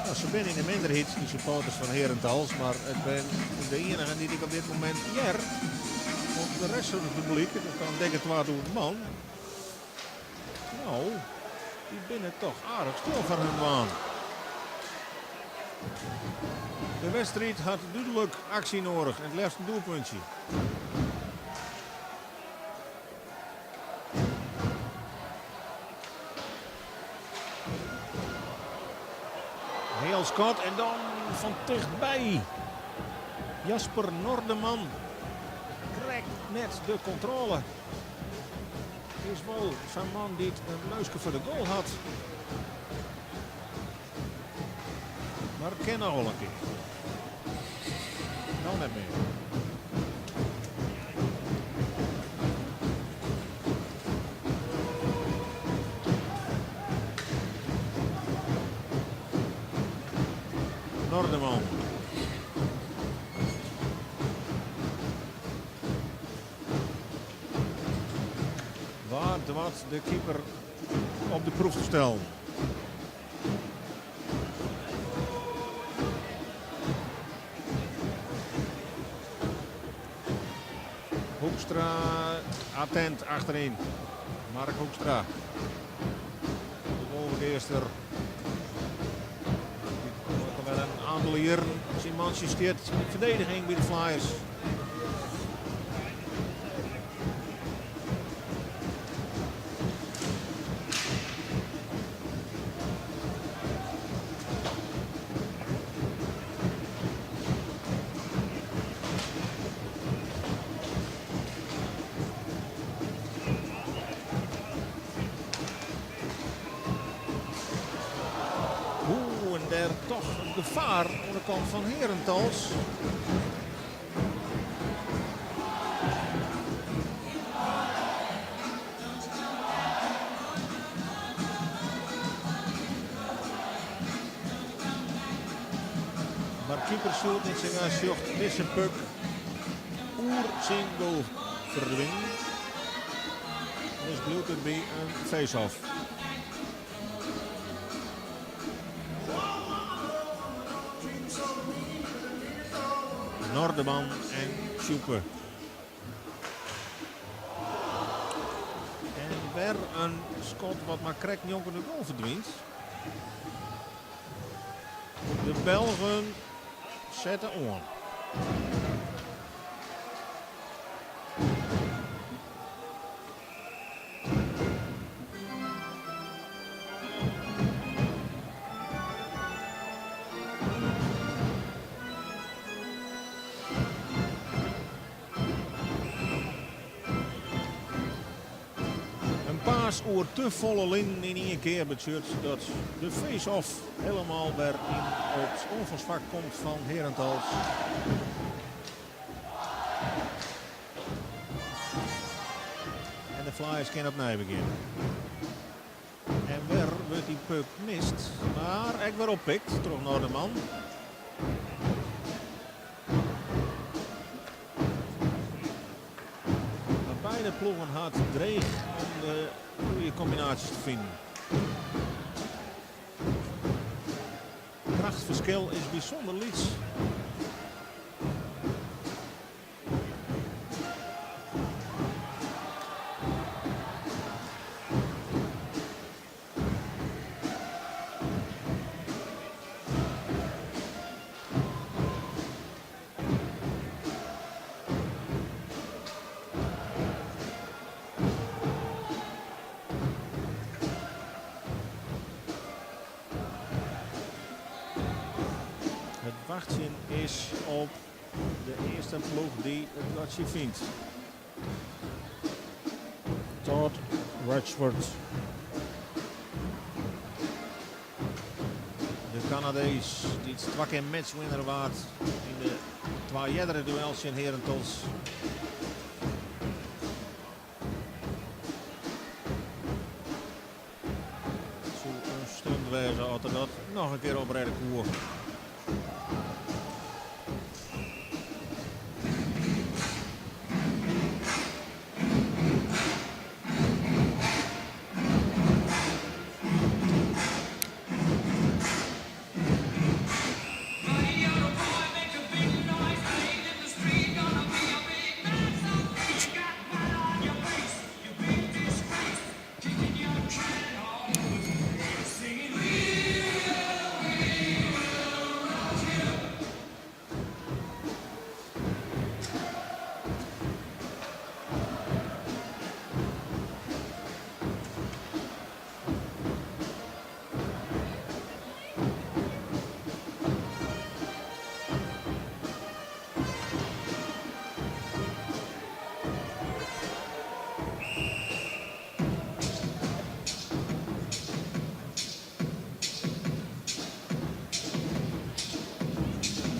Nou, se binne yn de minderheid, de supporters fan Herentals, mar it binne de iennigen dy't ik op dit momint hear. Want de rest fan it publyk, dat is dan dikke 2000 man, no, dy binne toch aardich stil foar hun dwaan. De wedstriid hat dúdlik aksje noadich en it leafst in doelpuntsje. Heel skot en dan fan tichtby Jasper Nordeman. Krekt net de kontrôle. Is wol sa'n man dy't in neuske foar de goal hat. Mar kin noch wol in kear. No net mear. Nordeman. Wa doart de keeper op de proef te stellen? Hoekstra attent achteryn. Mark Hoekstra. De Wolvegeaster. Dy't al in oantal jierren syn mantsje stiet yn de ferdediging by de Flyers. Oeh, en dêr toch in gefaar oan de kant fan Herentals. Mar keeper Sjoerd Idsinga sjocht dizze puck oer syn goal ferdwinen. Dus bliuwt it by in face-off. Nordeman en Sjoeke. Wer in skot wat mar krekt njonken de goal ferdwynt. De Belgen sette oan. In pass oer te folle linen yn ien kear betsjut dat de face-off helemaal wer yn it oanfalsfak komt fan Herentals. En de Flyers kinne opnij begjinne. En wer wurdt dy puck mist, mar ek wer oppikt troch Nordeman. Mar beide ploegen ha it dreech om de goede kombinaasjes te finen. Krachtferskil is bysûnder lyts. It wachtsjen is op de earste ploech dy't it gatsje fynt. Todd Rachford. De Kanadees dy't twa kear matchwinner waard yn de twa eardere duels tsjin Herentals. It soe in stunt wêze as er dat noch in kear oprêde koe.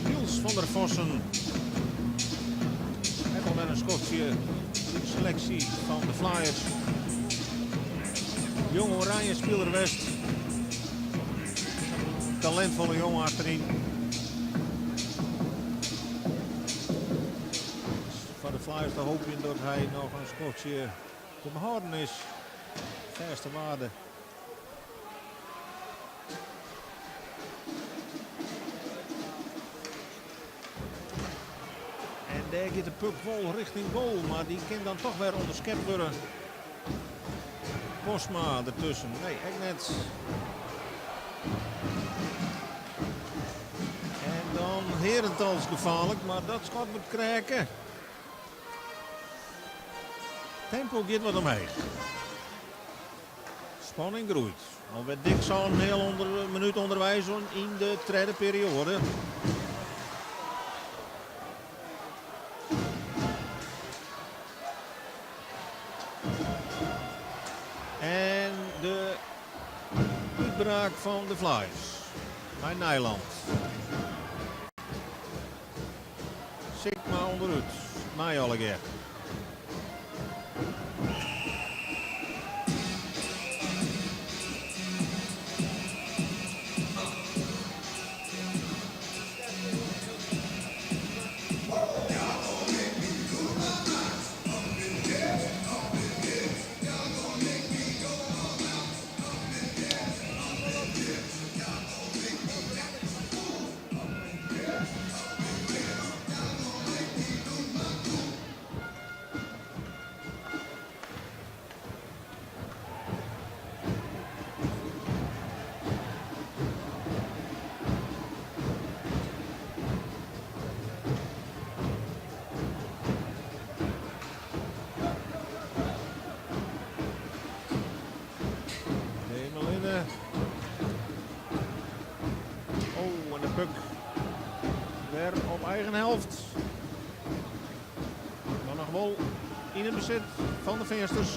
Niels van der Vossen. Ek alwer in skoftsje by de seleksje fan de Flyers. Jong Oranje spiler west. Talintfolle jonge achteryn. Foar de Flyers te hoopjen dat hy noch in skoftsje te behâlden is. Fêste waarde. En dêr giet de puck wol rjochting goal, mar dy kin dan toch wer ûnderskept wurde. Postma dertusken. Nee, ek net. En dan Herentals gefaarlik, mar dat skot wurdt kreake. Tempo giet wat omheech. Spanning groeit. Alwer dik sa'n heal minút ûnderweis yn de tredde perioade. En de útbraak fan de Flyers mei Nijland. Sikma ûnderút, mei allegear. Eigen helft. Mar noch wol yn it besit fan de Feansters.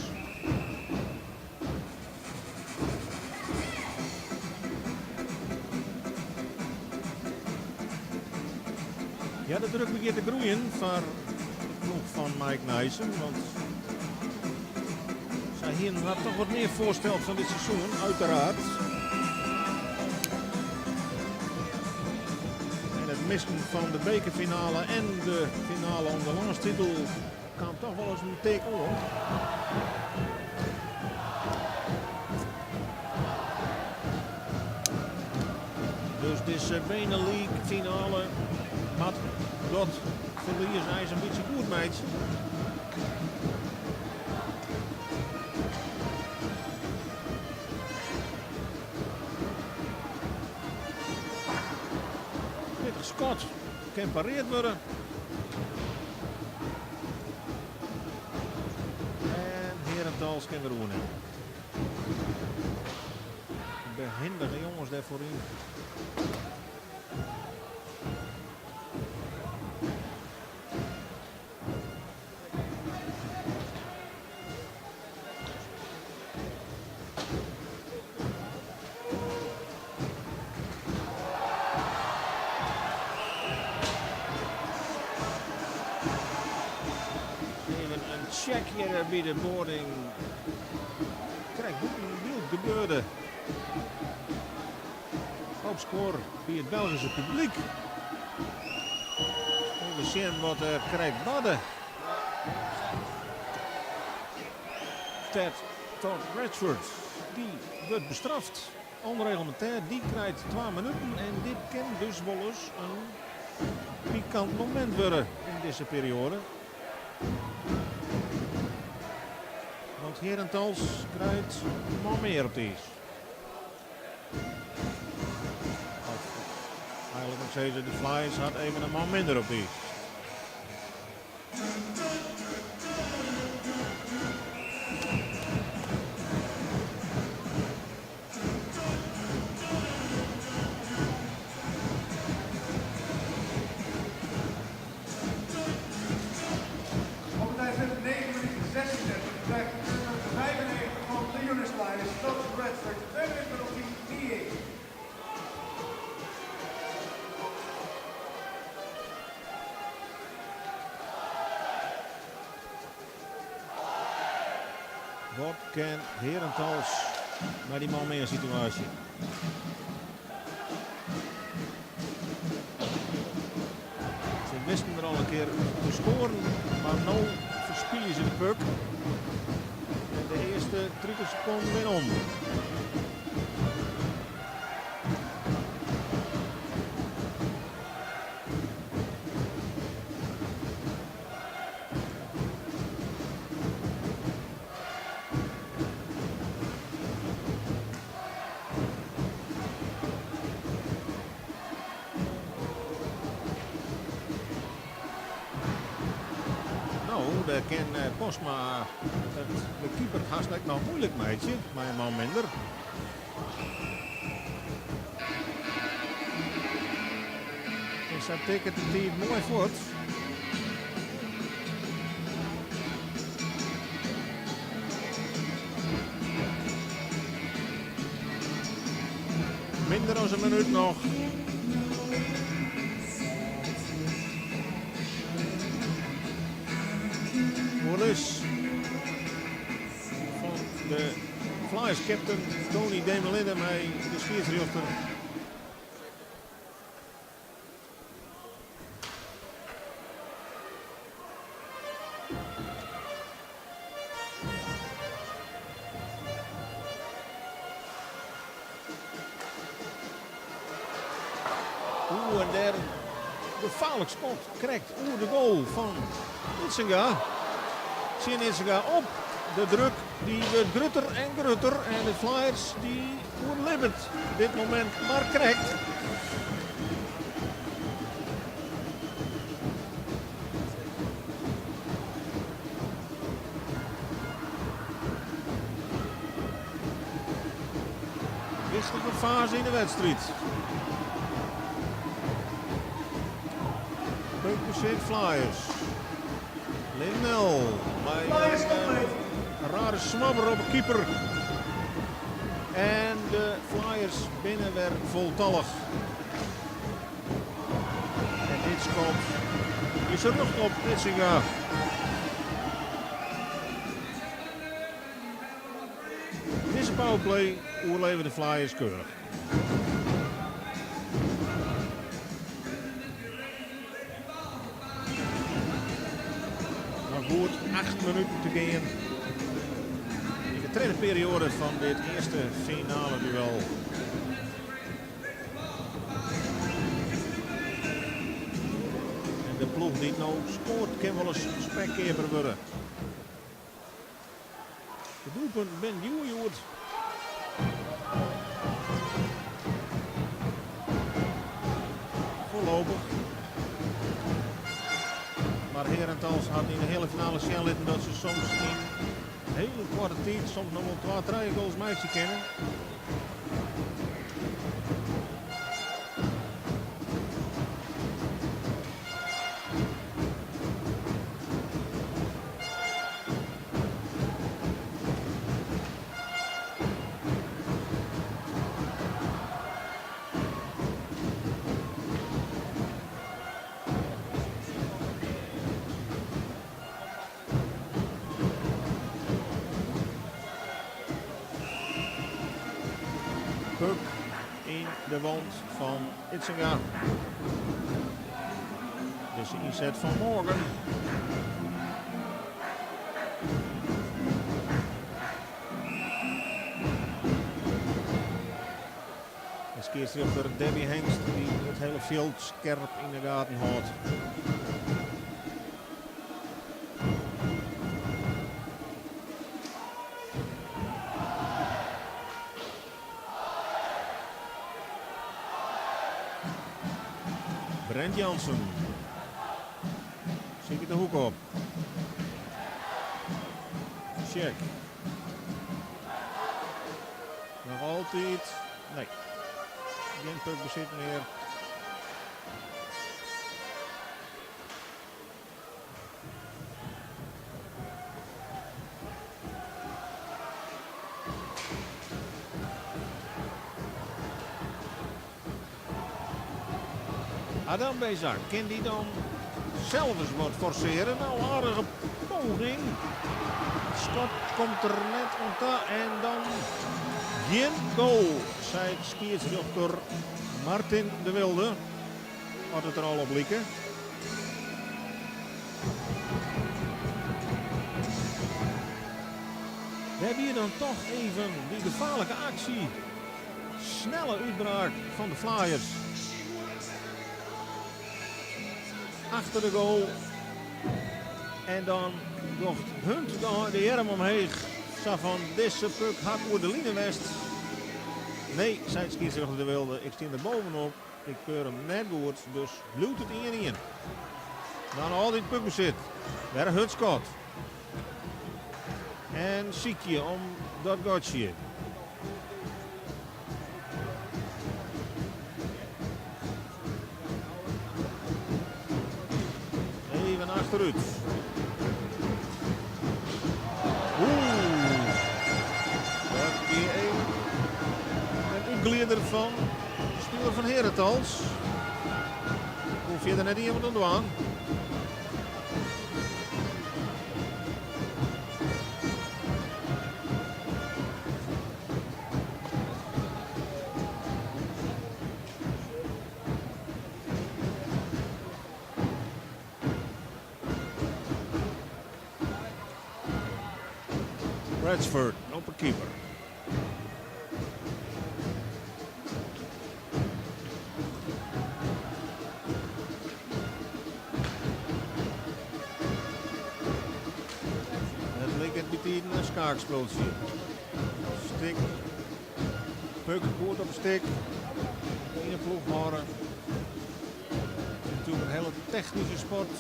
Ja, de druk begjint te groeien foar de ploech fan Mike Nijssen. Want sy hienen har toch wat mear foarsteld fan dit seizoen, uiteraard. En it missen fan de bekerfinale en de finale om de lânstitel kaam toch wol as in tik oan. Dus dizze BeNe League finale moat dat ferlies eins in bytsje goed meitsje. Pittich skot kin pareard wurde. En Herentals kin wer oernimme. Behindige jonges dêr foaryn. Even in check hjir by de boarding. Krekt bûten byld gebeurde. Opskuor by it Belgyske publyk. Even sjen wat der krekt barde. Ted Todd Redford, dy wurdt bestraft. Onreglementair, dy krijt twa minuten en dit kin dus wolris in pikant momint wurde yn dizze perioade. Want Herentals krijt in man mear op it iis. Of eigenlik moat ik sizze, de Flyers hat even in man minder op it iis. Op het tijdstip 9 minuten 36 krijgt nummer 95 van de Unis Flyers, Todd Redford, 2 minuten penalty, 3-1. Wat kin Herentals mei dy man mear situaasje? Se wisten der al in kear te skoaren, mar no ferspylje se de puck. En de earste 30 sekonden binne om. No, dêr kin Postma it de keeper hast ek noch moeilik meitsje mei in man minder. En sa tikket de tiid moai fuort. Minder as in minút noch. Oerlis fan de Flyers captain Tony Demelinne mei de skiedsrjochter. Oeh, en dêr gefaarlik skot krekt oer de goal fan Idsinga. Tsjin Idsinga op. De druk dy wurdt grutter en grutter en de Flyers dy oerlibbet dit momint mar krekt. Wichtige faze yn de wedstriid. Puckbesit Flyers. Lindell mei Flyers compleet. in rare smabber op de keeper. En de Flyers binne wer foltallich. En dit skot is rjocht op Idsinga. Dizze powerplay oerleve de Flyers keurich. Noch goed 8 minuten te gean yn de tredde perioade fan dit earste finaleduel. En de ploech dy't no skoart kin wolris spekkeaper wurde. De doelpunten binne djoer hjoed. Voorlopig. Mar Herentals hat yn de heale finale sjen litten dat se soms yn hiele koarte tiid soms noch wol twa, trije goals meitsje kinne. Puck yn de wand fan Idsinga. Dizze ynset fan Morgan. En skiedsrjochter Debbie Hengst dy't it hiele fjild skerp yn de gaten hâldt. Brent Jansen siket de hoek op. Check. Noch altyd. Nee. Gjin puckbesit mear. Adam Bezak, kin dy dan sels ris wat forsearje? No, aardige poging. Skot komt der net oan ta en dan gjin goal, seit skiedsrjochter Martin de Wilde. As it der al op like. Dêr wie dan toch even dy gefaarlike aksje. Snelle útbraak fan de Flyers. Achter de goal. En dan docht Hunt de earm omheech. Sa fan dizze puck hat oer de line west. Nee, seit skiedsrjochter De Wilde, ik stean der bovenop. Ik keur him net goed, dus bliuwt it 1-1. Dan altyd puckbesit. Wer in hurd skot. En sykje om dat gatsje. Even achterút. Oeh, dat wie even in útglider fan de spiler fan Herentals. Koe fierder net ien wat oan dwaan. Bradford op 'e keeper. It liket bytiden in skaakspultsje. Stick. Puck goed op 'e stick. Yn 'e ploech hâlde. It is natuerlik in hiele technyske sport.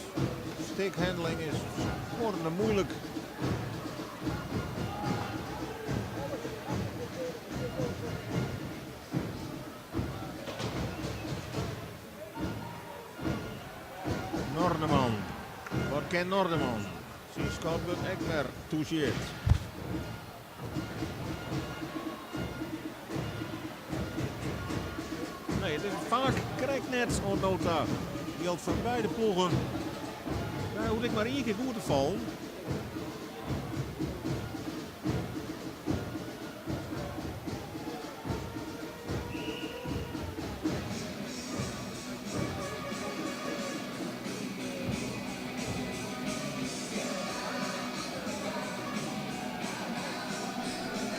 Stickhandling is skoarende muoilik. Nordeman. Wat ken Nordeman? Syn skot wurdt ek wer toucheerd. Nee, it is faak krekt net oant no ta. Jildt foar beide ploegen. Dêr hoecht ek mar ien kear goed te fallen.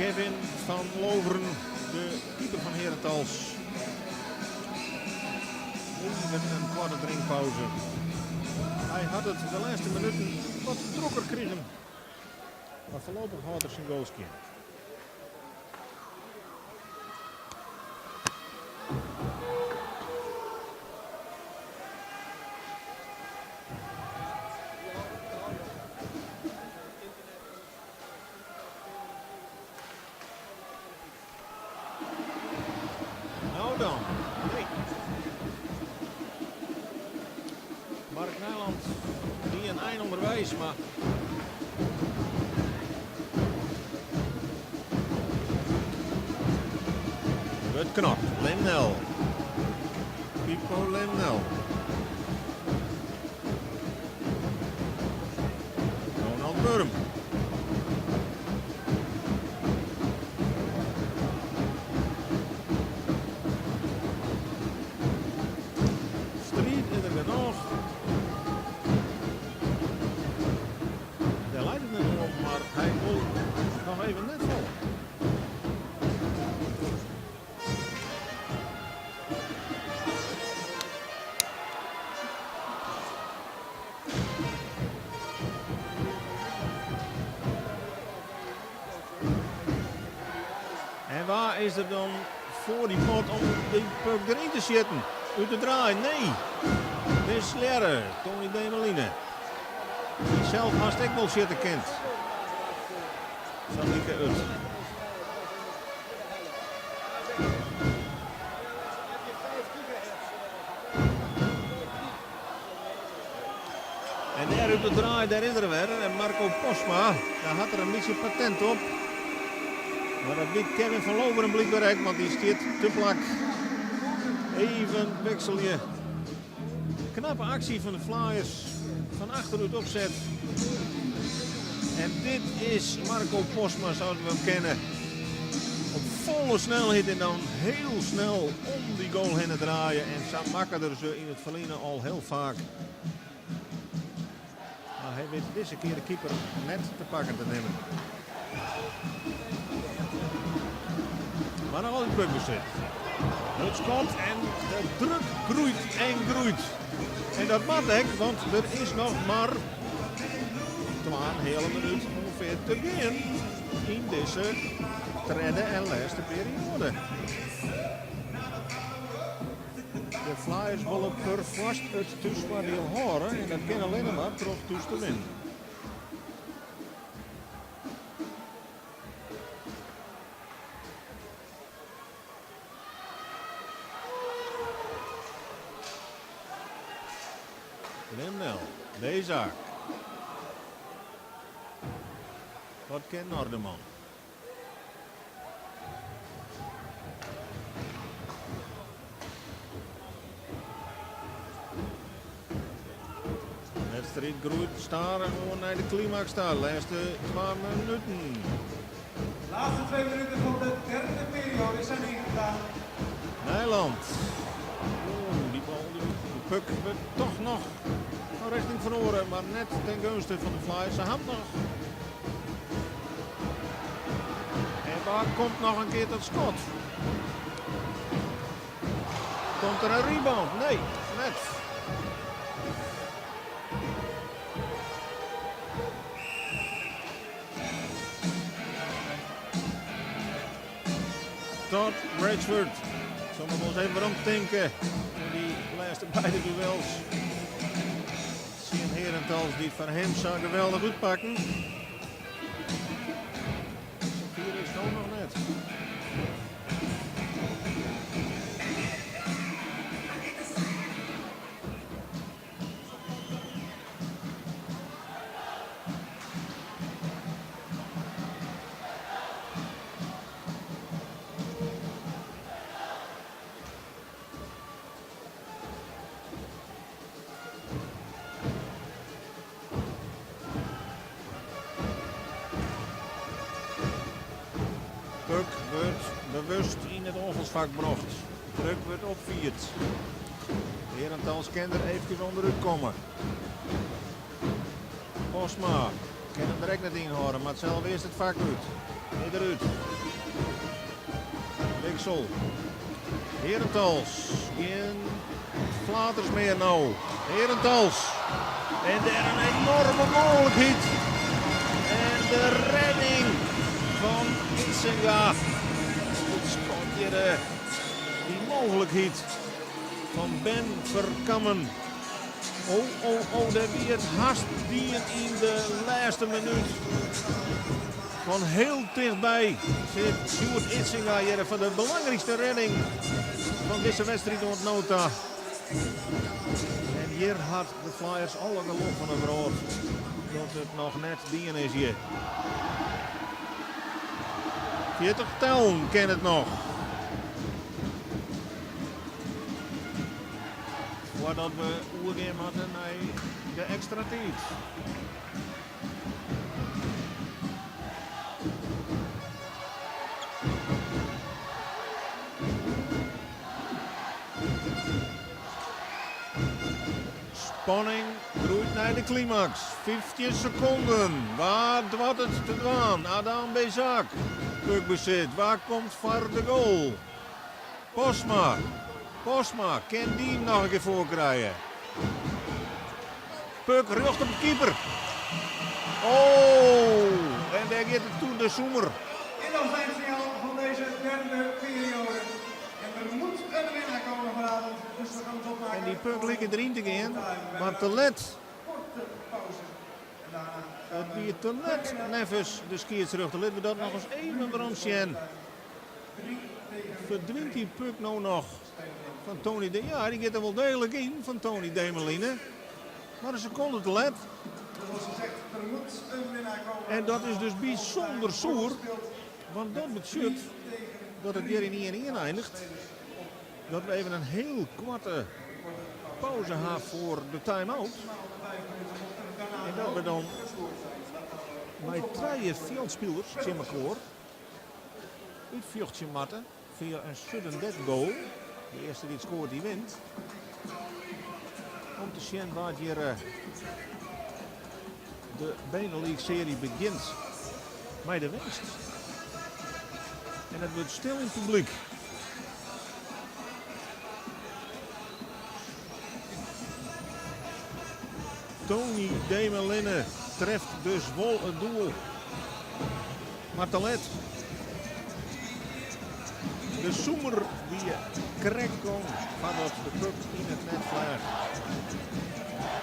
Kevin van Loveren, de keeper van Herentals. Even in koarte drinkpauze. Hy hat it de lêste minuten wat drokker krigen. Mar foarlopich hâldt er syn goal skjin. Nou dan, nee. Mark Nijland wie in ein ûnderweis, mar wurdt knokt. Limnel. Pipo Limnel. Ronald Wurm. Striid is der genôch. Dêr leit it net oan, mar hy wol noch even net falle. En wa is der dan foar dy pot om dy puck deryn te sjitten? Ut de draai? Nee! Mislearre, Tony Demeline. Dy't sels hast ek wol sjitte kind. Sa like it. En dêr út de draai, dêr is er wer. En Marco Postma, dêr hat er in bytsje patent op. Mar dat wit Kevin van Loveren blykber ek, want dy stiet te plak. Even wikselje. Knappe aksje fan de Flyers. Fan achterút opset. En dit is Marco Postma sa't we him kenne. Op folle snelheid en dan hiel snel om dy goal hinne draaie. En sa makke er se yn it ferline al hiel faak. Mar hy wit dizze kear de keeper net te pakken te nimmen. Mar noch altyd puckbesit. It skot en de druk groeit en groeit. En dat moat ek, want der is noch mar 2,5 minút ûngefear te gean yn dizze tredde en lêste perioade. De Flyers wolle perfoarst it thúsfoardiel hâlde en dat kin allinne mar troch thús te winnen. Limnel, Bezak. Wat kin Nordeman? De wedstriid groeit stadichoan nei de klimaks ta. Lêste twa minuten. De laatste twee minuten van de derde periode zijn ingegaan. Nijland. Oeh, die bal, die puck wurdt toch noch fan rjochting feroare, mar net ten gunste fan de Flyers. Se hat noch. En waar komt noch in kear dat skot? Komt der in rebound? Nee, net. Todd Bradford. Sil noch wolris even weromtinke oan dy lêste beide duels. Tsjin Herentals dy't foar him sa geweldich útpakken. Safier is it no noch net. Puck wurdt bewust yn it oanfalsfak brocht. Druk wurdt opfierd. Herentals kin der eefkes ûnderút komme. Postma kin him der ek net ynhâlde, moat sels earst it fak út. Is derút. Wiksel. Herentals. Gjin flaters mear no. Herentals. En dêr in enoarme mooglikheid. En de redding fan Idzenga. It skot hjir dy mooglikheid fan Ben Verkammen. Oh, oh, oh, dêr wie it hast dien yn de lêste minút. Fan hiel tichtby sit Sjoerd Idzenga hjir foar de belangrykste redding fan dizze wedstriid oant no ta. En hjir hat de Flyers alle gelok fan de wrâld dat it noch net dien is hjir. 40 tellen kin it noch. Foardat we oergean moatte nei de ekstra tiid. Spanning groeit nei de klimaks. 15 sekonden. Wa doart it te dwaan? Adam Bezak. Puckbesit. Wa komt foar de goal? Postma. Postma kin dy noch in kear foar krije. Puck rjocht op de keeper. Oh, en dêr giet it toen de zoemer. En dan zijn het signaal van deze derde periode. En er moet een winnaar komen vanavond. Dus we gaan ons opmaken. En dy puck liket deryn te gean, mar te let. Korte pauze. En daarna gaan It wie te let neffens de skiedsrjochter. Litte we dat noch ris even werom sjen. Ferdwynt dy puck no noch fan Tony De... Ja, dy giet der wol deeglik yn fan Tony Demeline. Mar in sekonde te let. En dat is dus bysûnder soer, want dat betsjut dat it hjir yn 1-1 einiget. Dat we even in hiel koarte pauze ha foar de time-out. En dat we dan mei trije fjildspilers tsjin mekoar útfjochtsje moatte fia in sudden death goal. De earste dy't skoart, dy wint. Om te sjen wa't hjir de BeNe League serie begjint mei de winst. En it wurdt stil yn it publyk. Tony Demelinne treft dus wol it doel. Mar te let. De zoemer wie krekt gong foardat de puck yn it net fleach.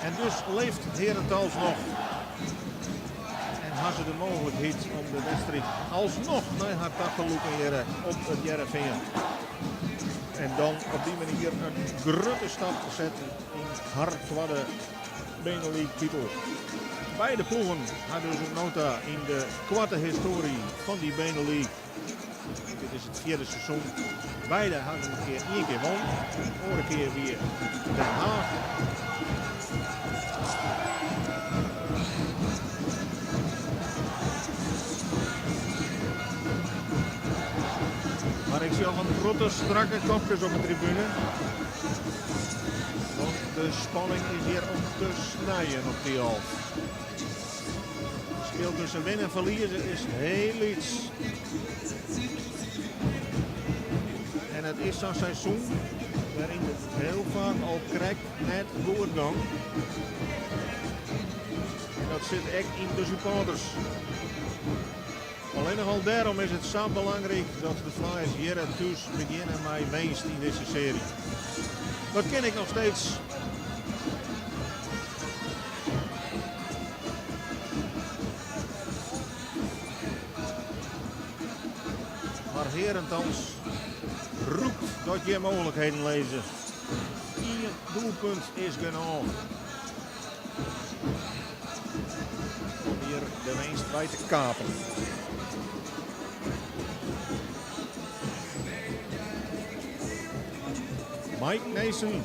En dus leeft Herentals noch. En ha se de mooglikheid om de wedstriid alsnoch nei har ta te lûken hjir op It Hearrenfean. En dan op dy manier in grutte stap te setten yn har twadde BeNe League titel. Beide ploegen ha dus oant no ta yn de koarte histoarje fan dy BeNe League. Dit is it fjirde seizoen. Beide ha se in kear ien kear wûn. Oare kear wie Den Haag. Mar ik sjoch in protte strakke kopkes op de tribune. Want de spanning is hjir om te snijen op Thialf. It ferskil tusken winne en ferlieze is hiel lyts. En it is sa'n seizoen wêryn't it hiel faak al krekt net goed gong. En dat sit ek yn de supporters. Allinnich al dêrom is it sa belangryk dat de Flyers hjir thús begjinne mei winst yn dizze searje. Dat kin ek noch steeds. Mar Herentals rûkt dat hjir mooglikheden lizze. Ien doelpunt is genôch om hjir de winst by te kapen. Mike Nason.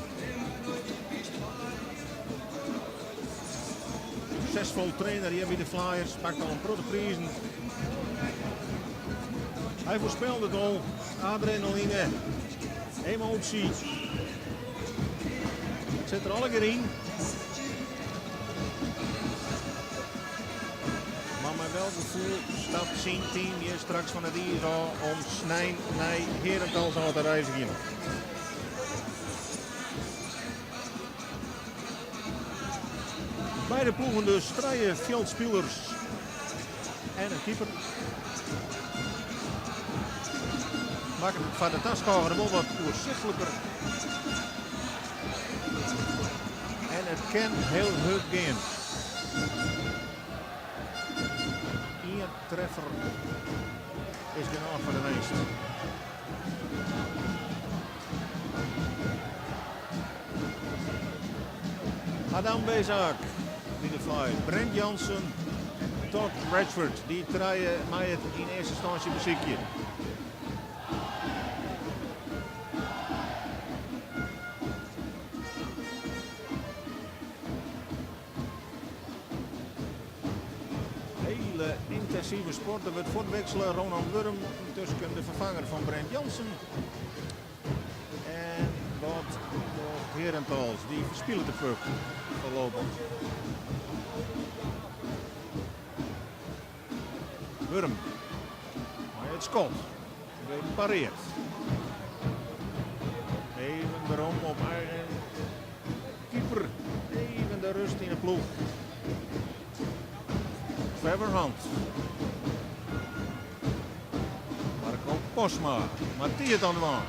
Suksesfol trainer hjir by de Flyers, pakt al in protte prizen. Hy foarspelde it al, adrenaline, emotie. It sit der allegear yn. Mar mei welk gefoel stapt syn team hjir straks fan it iis ôf om snein nei Herentals ôf te reizgjen? Beide ploegen dus trije fjildspilers en in keeper. Makket it foar de taskôger wol wat oersichtliker. En it kin hiel hurd gean. Ien treffer is genôch foar de winst. Adam Bezak by de fluit, Brent Janssen en Todd Radford. Dy trije meie it yn earste ynstânsje besykje. Hele yntinsive sport. Der wurdt fuortwiksele. Ronan Wurm yntusken de ferfanger fan Brent Janssen. En wat docht Herentals? Dy ferspilet de puck foarlopich. Wurm mei it skot. Pareert. Even werom op eigen keeper. Even de rust yn de ploech. Trevor Hunt. Marco Postma. Moat dy it dan dwaan?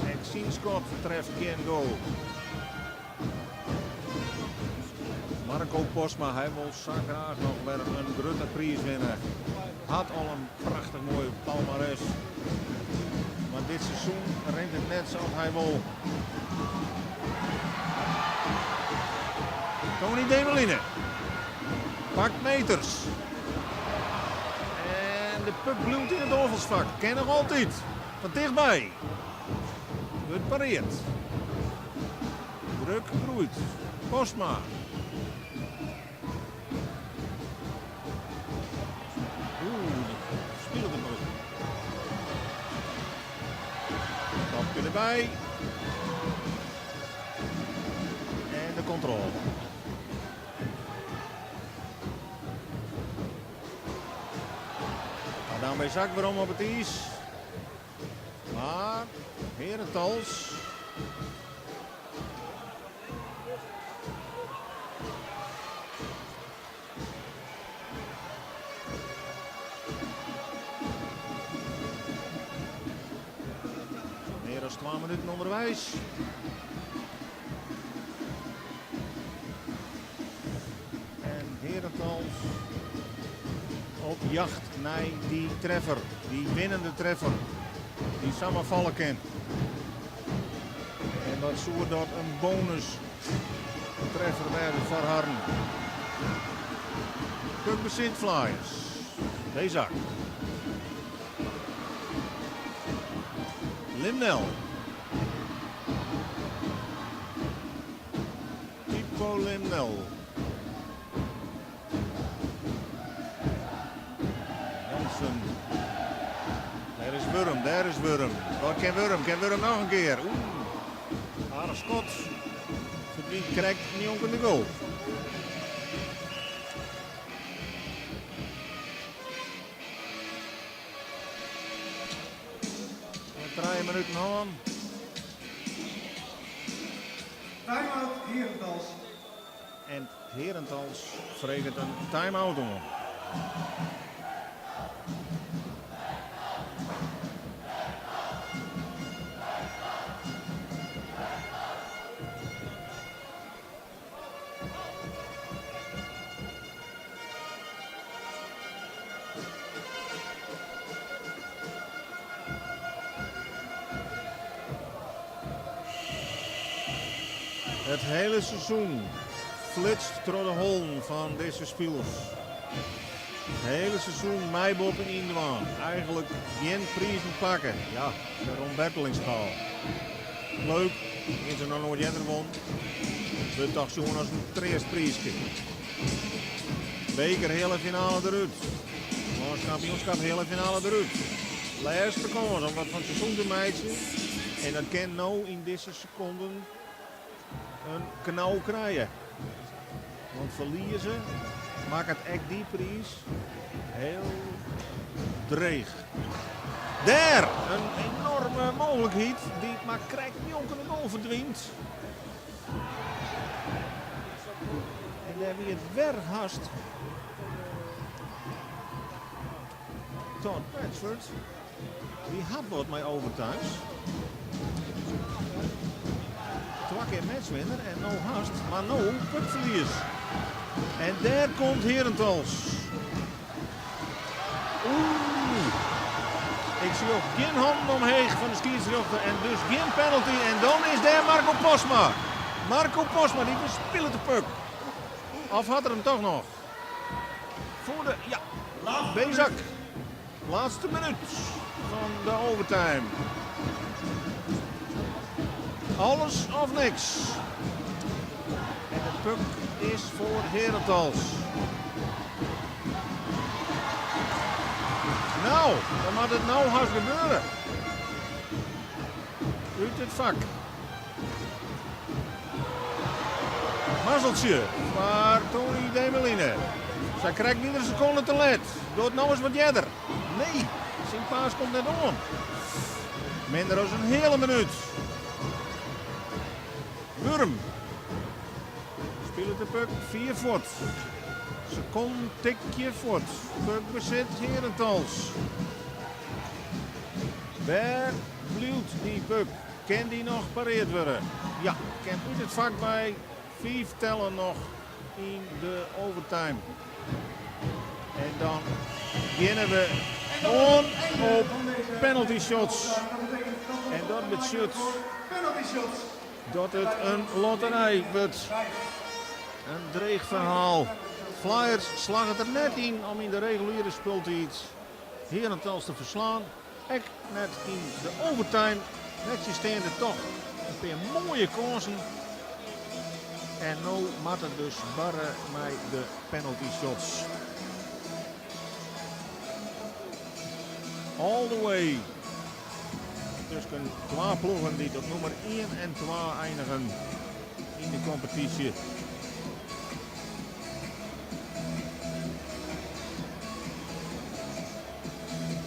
Ek syn skot treft gjin goal. Marco Postma, hy wol sa graach noch wer in grutte priis winne. Hat al in prachtich moai palmares. Mar dit seizoen rint it net sa't hy wol. Tony Demeline pakt meters. En de puck bliuwt yn it oanfalsfak. Kin noch altyd. Fan tichtby. Wurdt pareard. Druk groeit. Postma. Oeh, spilet de puck. Stapke derby. En de kontrôle. Adam Bezak werom op it iis. Mar Herentals. Mear as twa minuten ûnderweis. En Herentals op jacht nei dy treffer, dy winnende treffer, dy't samar falle kin. En wat soe dat in bonus treffer wêze foar harren. Puckbesit Flyers. Bezak. Limnell. Pipo Limnell. Jansen. Dêr is Wurm, dêr is Wurm. Wat kin Wurm? Kin Wurm noch in kear? Oeh, aardich skot. Ferdwynt krekt njonken de goal. Trije minuten hân. Time-out Herentals. En Herentals freget in time-out oan. It hiele seizoen flitst troch de hollen fan dizze spilers. It hiele seizoen mei boppe-yn dwaan. Eigenlik gjin prizen pakke. Ja, de Ron Bertelingsschaal. Leuk, is er noch noait earder wûn. Wurdt toch sjoen as in treastpriiske. Beker heale finale derút. Lânskampioenskip heale finale derút. Lêste kâns om wat fan it seizoen te meitsjen. En dat kin no yn dizze sekonden in knau krije. Want ferlieze makket ek dy priis hiel dreech. Dêr in enorme mooglikheid dy't mar krekt njonken de goal ferdwynt. En dêr wie it wer hast Todd Bradford. Dy hat wat mei overtimes. Twa kear matchwinner en no hast, mar no puckferlies. En dêr komt Herentals. Oeh. Ik sjoch gjin hannen omheech fan de skiedsrjochter en dus gjin penalty. En dan is dêr Marco Postma. Marco Postma, dy ferspilet de puck. Of hat er him toch noch? Foar de, ja, Bezak. Laatste minuut fan de overtime. Alles of niks. En de puck is foar Herentals. No, dan moat it no hast gebeure. Ut it fak. Mazzeltsje foar Tony Demeline. Sa krekt wie er in sekonde te let. Docht no ris wat earder. Nee, syn pass komt net oan. Minder as in heale minút. Wurm spilet de puck fier fuort. Sekonden tikje fuort. Puckbesit Herentals. Wêr bliuwt dy puck? Kin dy noch pareard wurde? Ja, kin út it fak by 5 tellen noch yn de overtime. En dan begjinne we oan op penalty shots. En dat betsjut dat it in lotterij wurdt. In dreech ferhaal. Flyers slagget der net yn om yn de reguliere spultiid Herentals te ferslaan. Ek net yn de overtime. Nettsjinsteande toch in pear moaie kânsen. En no moat it dus barre mei de penalty shots. All the way tusken twa ploegen dy't op nûmer ien en twa einigen yn de kompetysje.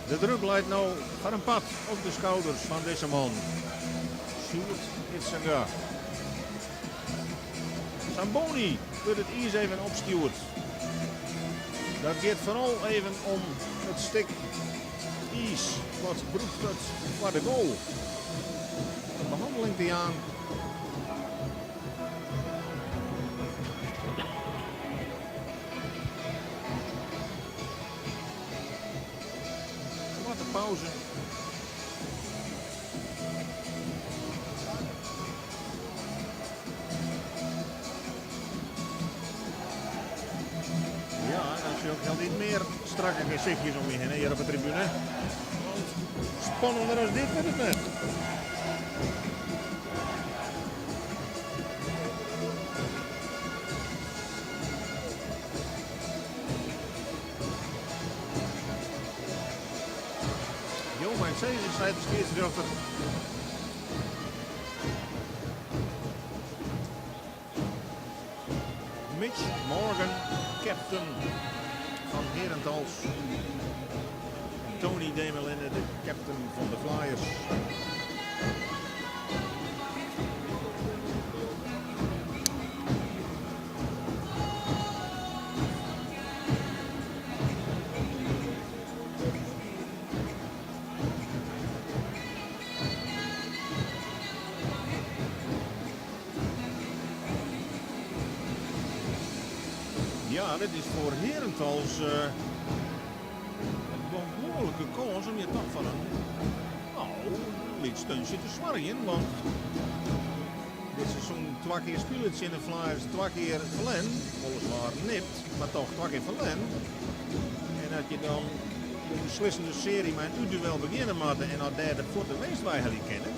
De druk leit no foar in part op de skouders fan dizze man, Sjoerd Idzenga. Zamboni wurdt it iis even opstjoerd. Dat giet foaral even om it stik iis wat brûkt wurdt foar de goal. In behanneling te jaan. Koarte pauze. Ja, dan sjoch ik hieltyd mear strakke gesichtjes om my hinne hjir op de tribune. Want spannender as dit wurdt it net. Jo mei sizze, seit de skiedsrjochter. Mitch Morgan, captain fan Herentals. En Tony Demelinne, de captain fan de Flyers. Ja, dit is foar Herentals eh, in behoarlike kâns om hjir toch foar in no, lyts stuntsje te soargjen. Want dit seizoen twa kear spile tsjin de Flyers, twa kear ferlern. Weliswaar nipt, mar toch twa kear ferlern. En dat je dan de beslissende searje mei in útduel begjinne moatte en as dêr de fuort de winst weihelje kinne,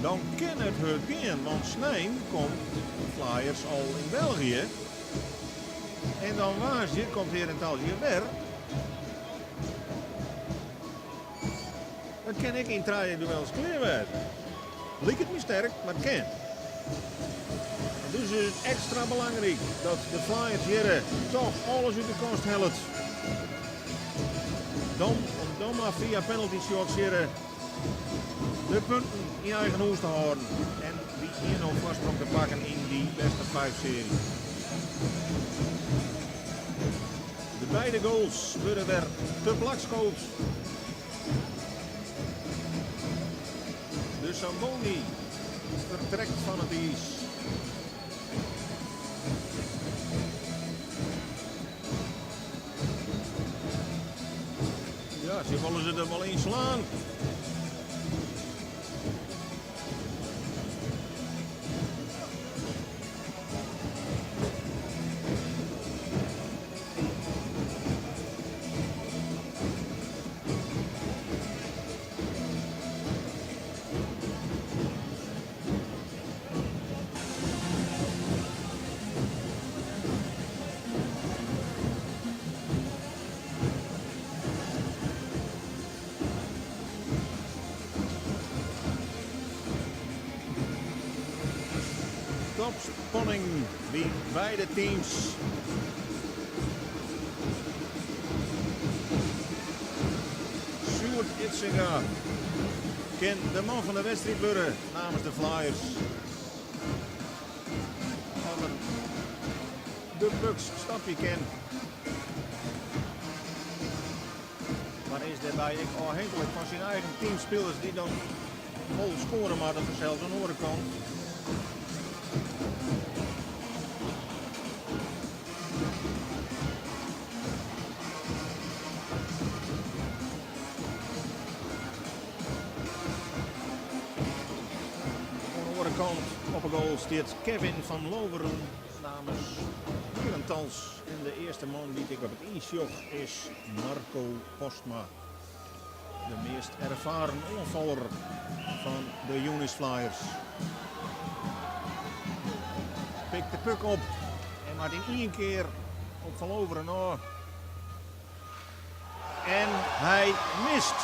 dan kin it hurd gean. Want snein komt de Flyers al yn België. En dan woansdei komt Herentals hjir wer. Dat kin ek yn trije duels klear wêze. Liket my sterk, mar it kin. En dus is it ekstra belangryk dat de Flyers hjirre toch alles út de kast hellet. Dan, om dan mar fia penalty shots hjirre de punten yn eigen hûs te hâlden en dy 1-0 foarsprong te pakken yn dy best of five searje. De beide goals wurde wer te plak skood. De Zamboni fertrekt fan it iis. Ja, se wolle se der wol yn slaan. Topspanning by beide teams. Sjoerd Idsinga kin de man fan de wedstriid wurde namens de Flyers. As er de pucks stopje kin. Mar is dêrby ek ôfhinklik fan syn eigen teamspilers dy't dan wol skoare moatte fansels oan de oare kant. Oan de oare kant op 'e goal stiet Kevin van Loveren namens Herentals. En de earste man dy't ik op it iis sjoch is Marco Postma. De meast ervaren oanfaller fan de UNIS Flyers. Pikt de puck op en moat yn ien kear op Van Loveren ôf. En hy mist.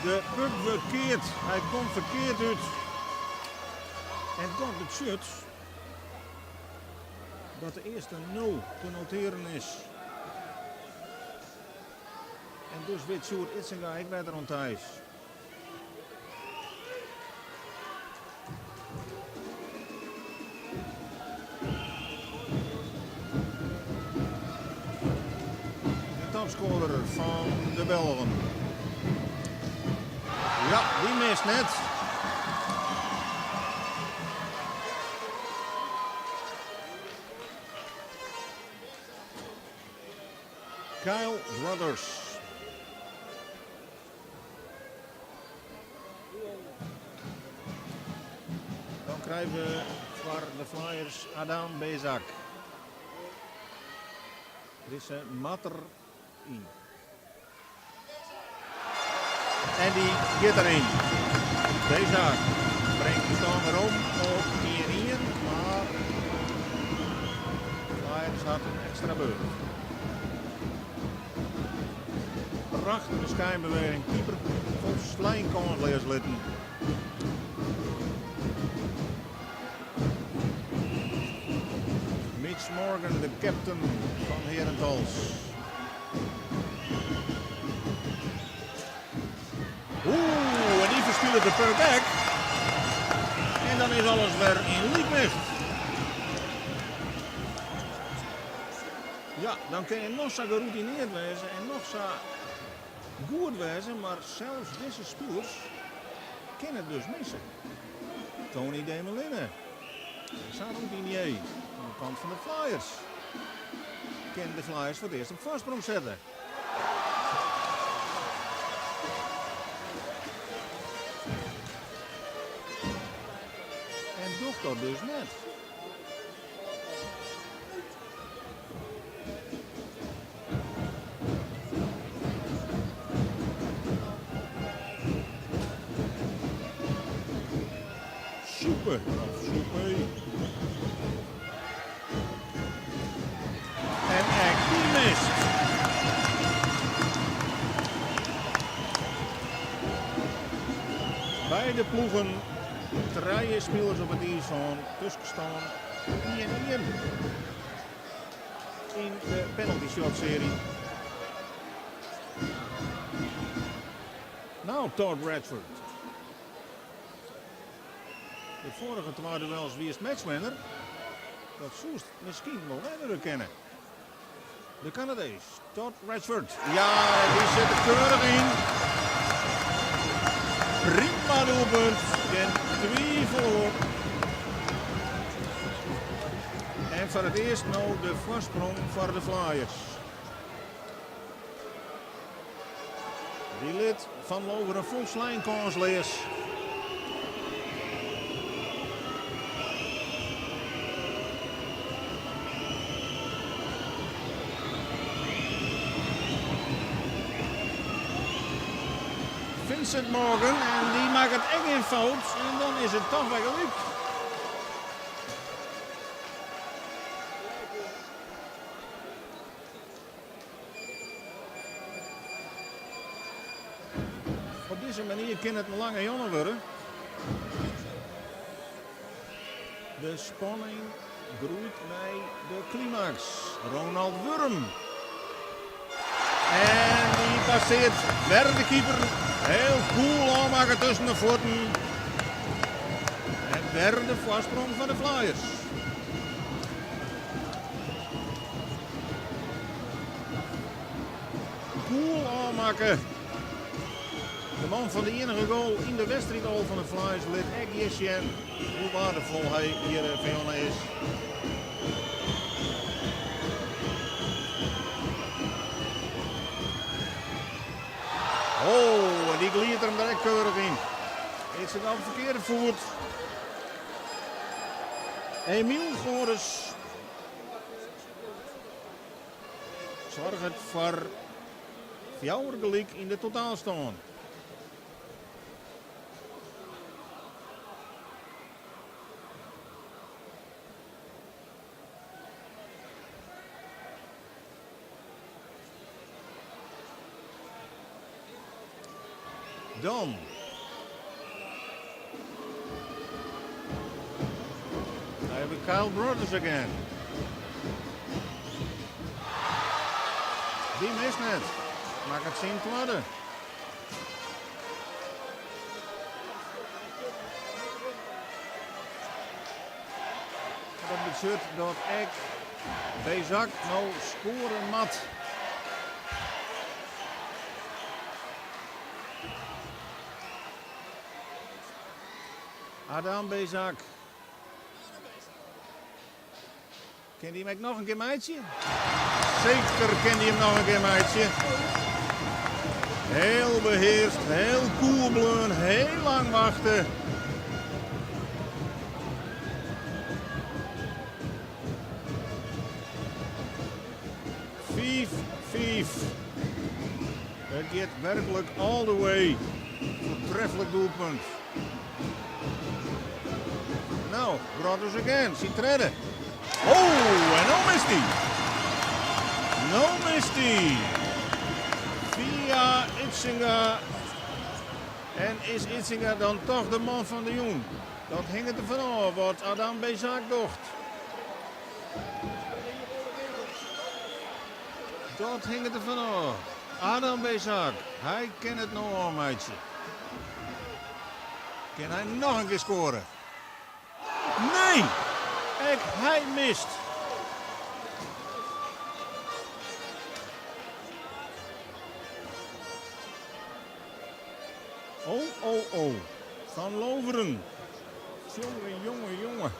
De puck wurdt keard. Hy komt ferkeard út. En dat betsjut dat de earste nul te notearen is. En dus wit Sjoerd Idsinga ek wer der oan ta is. De topscorer fan de Belgen. Ja, dy mist net. Kyle Brothers. Dan krije we foar de Flyers Adam Bezak. Dizze moat der yn. En dy giet deryn. Bezak bringt de stân werom op 1-1, mar Flyers hat in ekstra beurt. Prachtige skynbeweging, keeper folslein kânsleas litten. Mitch Morgan, de captain fan Herentals. Oeh, en dy ferspilet de puck ek. En dan is alles wer yn lykwicht. Ja, dan kin je noch sa geroutineerd wêze en noch sa goed wêze, mar sels dizze spilers kinne it dus misse. Tony Demelinne, sa'n routinier oan de kant fan de Flyers, kin de Flyers foar it earst op foarsprong sette. En docht dat dus net. Soepe of soepe. En ek dy mist. Beide ploegen trije spilers op it iis hân, tuskenstân 1-1 yn de penalty shot serie. Nou, Todd Radford. De foarige twa duels wiest matchwinner. Dat soest miskien wol wer wurde kinne. De Kanadees Todd Radford. Ja, dy sit der keurich yn. Prima doelpunt. Gjin twivel oer. En foar it earst no de foarsprong foar de Flyers. Dy lit Van Loveren folslein kânsleas. Vincent Morgan en dy makket ek gjin fout en dan is it toch wer gelyk. Op dizze manier kin it in lange jonne wurde. De spanning groeit nei de klimaks. Ronald Wurm. En dy passeart wer de keeper. Hiel koel ôfmakke tusken de fuotten. En wer de foarsprong foar de Flyers. Koel ôfmakke. De man fan de iennige goal yn de wedstriid al fan de Flyers lit ek hjir sjen hoe waardefol hy hjir fan is. Oh, en dy gliidt er him der ek keurich yn. It sit op de ferkearde foet. Emiel Goris soarget foar fjouwer gelyk yn de totaalstân. Dan. Daar hebben we Kyle Brothers again. Dy mist net. Makket syn twadde. Dat betsjut dat ek Bezak no skoare moat. Adam Bezak. Kin dy him ek noch in kear meitsje? Seker kin dy him noch in kear meitsje. Hiel behearst, hiel koel bleaun, hiel lang wachte. 5-5. It giet werklik all the way. Voortreffelijk doelpunt. Nou, Brothers again, syn tredde. Oh, en no mist hy. No mist hy. Via Itzinga. En is Itzinga dan toch de man fan de jûn? Dat hinget der fan ôf wat Adam Bezak docht. Dat hinget der fan ôf. Adam Bezak, hy kin it no ôfmeitsje. Kin hy noch in kear skoare? Nee! Ek hy mist. Oh, oh, oh. Van Loveren. Jonge, jonge, jonge.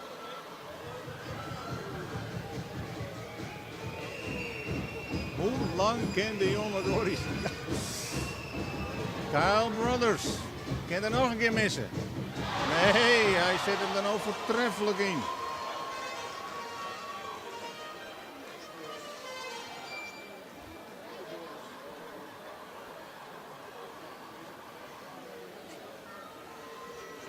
Hoe lang kin de jonge Doris? Kyle Brothers. Kin er noch in kear misse? Nee, hy sit him der no voortreffelijk yn.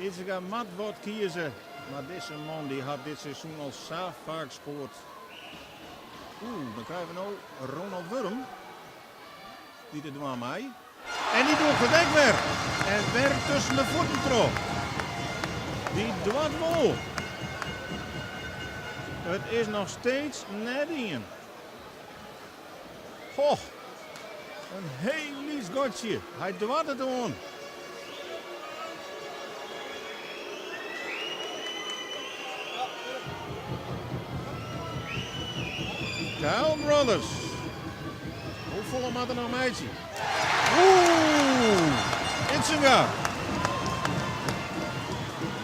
Itzinga moat wat kieze, mar dizze man dy hat dit seizoen al sa faak skoard. Oeh, dan krije we no Ronald Wurm dy't it dwaan mei. En dy docht it ek wer. En wer tusken de fuotten troch. Dy doart wol. It is noch steeds net dien. Ho, in hiel lyts gatsje. Hy doart it oan. Kyle Brothers. Hoefolle moat er noch meitsje? Oeh, Idsinga.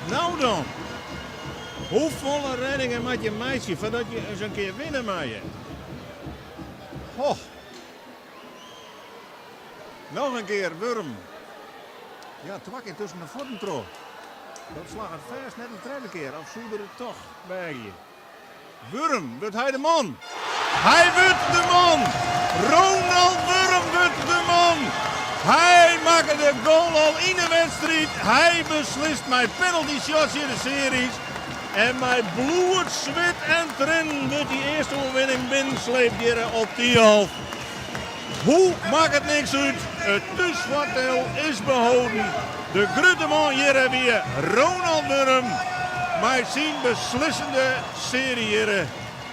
Nou dan. Hoefolle reddingen moat je meitsje foardat je ris in kear winne meie? Ho. Noch in kear Wurm. Ja, twa kear tusken de fuotten troch. Dat slagget fêst net in tredde kear, of soe er it toch weagje? Wurm, wurdt hy de man? Hy wurdt de man! Ronald Wurm wurdt de man! Hy makke de goal al yn de wedstriid. Hy beslist mei penalty shots hjir de searjes. En mei bloed, swit en triennen wurdt dy earste oerwinning binnensleept hjir op Thialf. Hoe makket niks út, it thúsfoardiel is beholden. De grutte man hjirre wie Ronald Wurm mei syn beslissende searje hjirre.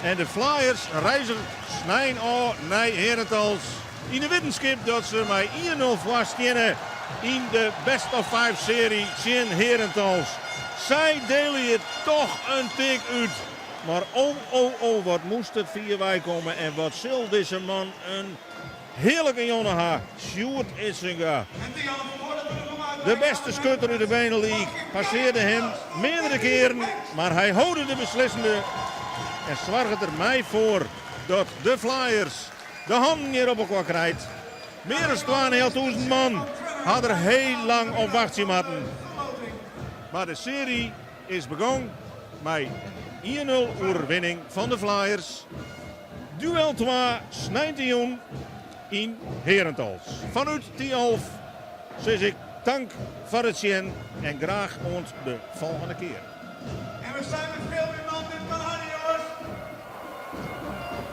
En de Flyers reizge snein ôf nei Herentals yn de wittenskip dat se mei 1-0 foar steane yn de best of five searje tsjin Herentals. Sy diele toch in tik út. Mar o o o wat moast it fier weikomme en wat sil dizze man in hearlike jonne ha, Sjoerd Idsinga. De bêste skutter út de BeNe League passearde him meardere kearen, mar hy holde de beslissende en soarget der mei foar dat de Flyers de hannen hjir op elkoar krijt. Mear as 2500 man ha der hiel lang op wachtsje moatten. Mar de searje is begûn mei 1-0 oerwinning fan de Flyers. Duel 2 sneintejûn yn Herentals. Fanút Thialf sis ik tank foar it sjen en graach oant de folgjende kear. En we zijn met veel meer.